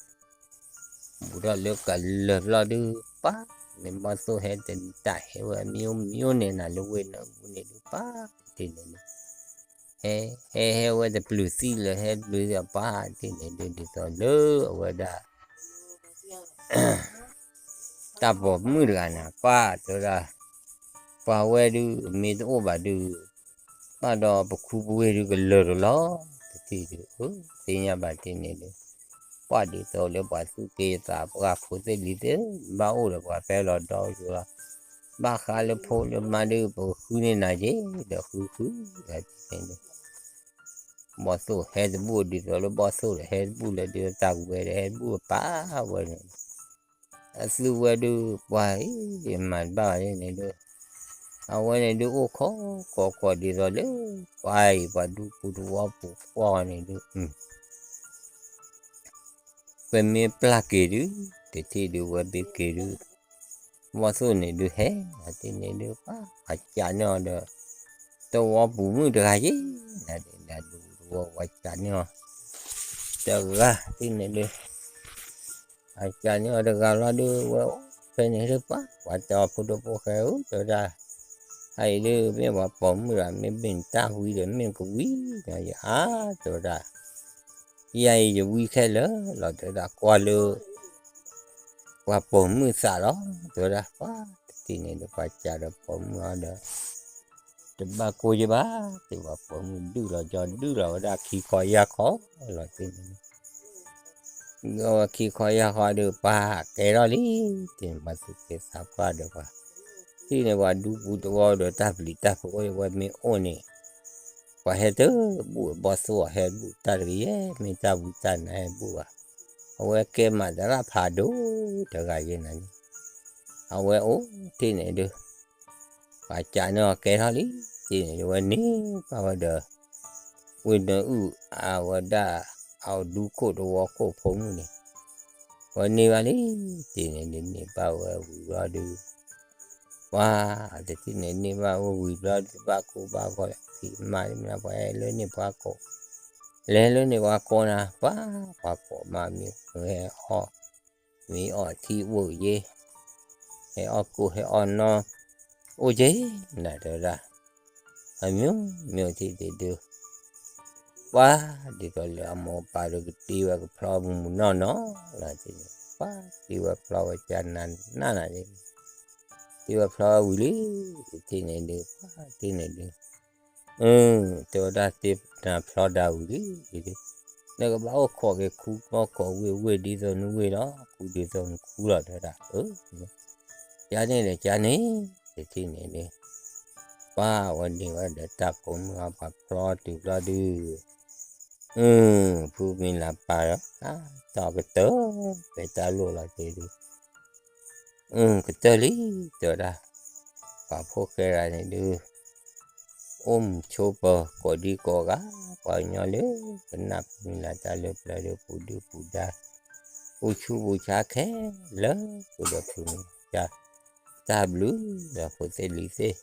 ဘူးထီၣ်လၢကလၢာ်ဘျီဒုး ပှၤ မ့ၢ်ဘီၣ်သိၣ်ဟဲတနံၤတၢ်ဟဲဝဲမံၤမံၤန့ၣ်နၤလၢဝ့ၢ်နၢအူန့ၣ်ဒုး ပှၤ တထံၣ်န့ၣ်ဒုး ဟဲ ဟဲ ဟဲဝဲတပျုာ်သံလၢာ် ဟဲတပျုာ်သံအပှၤ တထံၣ်န့ၣ်ဒုး ဒ်သိးလၢအဝဲဒၣ် တၢ်ပိာ်မုၣ်တဂၤန့ၣ် ပှၤတဲဝဲဒၣ် ပှၤဝဲဒုး မ့ၢ်တအိၣ်ဘၣ်ဒုး ဘၣ်ဒီးပခူပဝ့ၢ်ဒုးကလၢာ်တလီၤ တထံၣ်ဒုး အ သ့ၣ်ညါဘၣ်တ့ၢ်န့ၣ်ဒုး ပှၤဒ်သိးလၢပှၤသူၣ်က့သးပှၢ်ဖိသ့ၣ်လံၤသ့ၣ် ဘၣ်အိၣ်ဒီးပှၤဖဲလီၤဒီးယိၤလီၤ ဘၣ်ဃးလၢဖိလၢမါဒုး ပကဃုန့ၢ်နၤက့ၤ ဒီးဃုဃု တထံၣ်န့ၣ်ဒုး ဘီၣ်သိၣ်ဟဲတဘူၣ်ဒ်သိးလၢဘီၣ်သိၣ်ဒီး ဟဲတဘူၣ်လၢဒုးတၢ်ကဝဲၤဒီးဟဲတဘူၣ်ပာ်ဝဲန့ၣ် အသုဝဲဒုး ပှၤအံၤ မၤတဘၣ်ဘၣ်န့ၣ်ဒုး အဝဲန့ၣ်ဒုးအိၣ်ခိးကိးကိးဒ်သိးလၢ ပှၤအံၤ ပှၤဒူပူၤတဝီပူၤကွၢ်န့ၣ်ဒုး ပမ့ၢ်ပျၢ်က့ၤဒုး တထံၣ်ဒုးဝဲဘ့ၣ်က့ၤဒုး ဘီၣ်သိၣ်န့ၣ်ဒုးဟဲ တထံၣ်န့ၣ်ဒုး ပှၤ ပှၤကးန့ၢ်အီၤဒီး တဝီပူၤမုၣ်တဂၤယ့ၣ် နဒုးဒူဝဲပှၤကးန့ၢ်အီၤ တဂၤ တထံၣ်န့ၣ်ဒုး ပှၤကးန့ၢ်အီၤတဂၤလီၤဒုး ဝဲအိၣ်ဖဲန့ၣ်ဒုး ပှၤ ပှၤတဲအီၤဖိဒိၣ်ဖိၣ်ဃဲဧၢ တဲဝဲဒၣ် အအံၤဒုး မ့ၢ်ပှၤပိာ်မုၣ်ဒီး မ့ၢ်ဘ့ၣ်နတၢ်ဝံဒီးမ့ၢ်ကဝံဒီးယၤ တဲဝဲဒၣ် ယၤအံၤယဝံခဲလၢာ်လီၤ တဲဝဲဒၣ် ကွၢ်လၢ ပှၤပိာ်မုၣ်သးလီၤ တဲဝဲဒၣ် ပှၤ တထံၣ်န့ၣ်ဒုး ပှၤကးဒီးပိာ်မုၣ်အီၤဒီး တဘၣ်ကိၢ်ယဘၣ် တဲဝဲ ပိာ်မုၣ်ဒုးလီၤကၠီဒုးလီၤဝဲဒၣ်ခံခီယၢ်ခီလီၤ တထံၣ်န့ၣ်ဒုး ဒီးဝဲခံခီယၢ်ခီဒုး ပှၤကဲထီၣ်လံ တထံၣ်န့ၣ် ပှၤသူၣ်က့သးပှၢ်ဒီးပှၤ တထံၣ်န့ၣ် ပှၤဒူပူၤတဝီဒီးတၢ်ပျံၤတၢ်ဖုးအိၣ်ဝဲမ့ၢ်အိၣ်န့ၣ် ပှၤဟဲတဘူၣ်ဘီၣ်သိၣ်အီၤ ဟဲတဘူၣ်တၢ်တဂ့ၤယဲၢ် မ့ၢ်တၢ်ဝံတၢ်နါဟဲတဘူၣ်ဘၣ် အဝဲကဲမးသရၣ်ဖးဒိၣ်တဂၤယဲၢ်နၤန့ၣ် အဝဲအိၣ်တ့ၢ်န့ၣ်ဒုး ပှၤကးန့ၢ်အီၤကဲထီၣ်လံ တထံၣ်န့ၣ်ဒုး ဝဲန့ၢ်ဘၣ်ဝဲဒီး ဝ့ၢ်နၢအူၣ်အဝဲဒၣ် အဒူခိၣ်တဝီခိၣ်ဖိမုၣ်န့ၣ် ဝဲန့ၢ်ဘၣ်လံ တထံၣ်န့ၣ်ဒုး န့ၢ်ဘၣ်ဝဲဝံၤလီၤဒုး ပှၤတထံၣ်န့ၣ်န့ၢ်ဘၣ်အိၣ်ဝံၤဘျီဒုး ဘၣ်ကိၢ်ဘၣ်ဂီၤလၢဖံးမၤမနၤ ပှၤဟဲလၢန့ၣ်ပှၤကိး, လဲၤလၢန့ၣ်ပှၤကိးနၤ ပှၤပှၤကိးမး မ့ၢ်ဟဲအီၣ်, မ့ၢ်အီၣ်ထံအိၣ်ယ့ၢ်, ဟဲအီၣ်ကိၢ်ဟဲအီၣ်နီၢ်, အိၣ်က့ၤနၤတဲဝဲဒၣ်, အမျိုးမျိုးထံၣ်ဒုးဒုး ပှၤဒ်သိးလၢအမိၢ်ပၢ်ဒီးကတ့ဝဲကဖျီမုၢ်မုၢ်နီၢ်နီၢ်လီၤန့ၣ်, ပှၤတ့ဝဲဖျီဝဲကနၤနးနးန့ၣ်, တ့ဝဲဖျီဝဲဝံၤလံ, တထံၣ်န့ၣ်ဒုး ပှၤတ့န့ၣ်ဒုး, တဲဝဲဒၣ်တ့နၤဖျီဒၣ်ဝံၤလံ, နကဘၣ်အိၣ်ခိးက့ၤခူ အိၣ်ခိးဝ့ၢ်ဝ့ၢ်ဒ်သိးနဝ့ၢ်လီၤ ခူဒ်သိးနခူလီၤ တဲဝဲဒၣ်, ကန့ၣ်ဒီးကန့ၣ်, တထံၣ်န့ၣ်ဒုး ပှၤဝဲန့ၢ်ဝဲဒီးတၢ်ဖိမုၣ်အပှၤဖျီတုၤဘျီဒုး, ဖုမံၤလၤပၢ်ဒီး တၢ်ကတၢၢ် ဖဲတၢ်လိၣ်လီၤတ့ၢ်ဒုး, ကတၢၢ်လံ, တဲဝဲဒၣ်, ပှၤဖိၣ်ဃဲဂၤန့ၣ်ဒုး အိၣ်မုာ်ဆိးပၢၤ ကိးဒံကိးဂၤ, ပှၤကညီလၢကနၣ်ဖုမံၤလၤတၢ်လၢပျၢၤဒီး ပူၤဒုၣ်ပူၤဒါ, ပူၤဆူးပူၤဆါခဲလၢာ် ပူၤဒီးဖုမံၤလၤတၢ်, တၢ်ဘျုးဒီးဖိသ့ၣ်လံၤသ့ၣ်,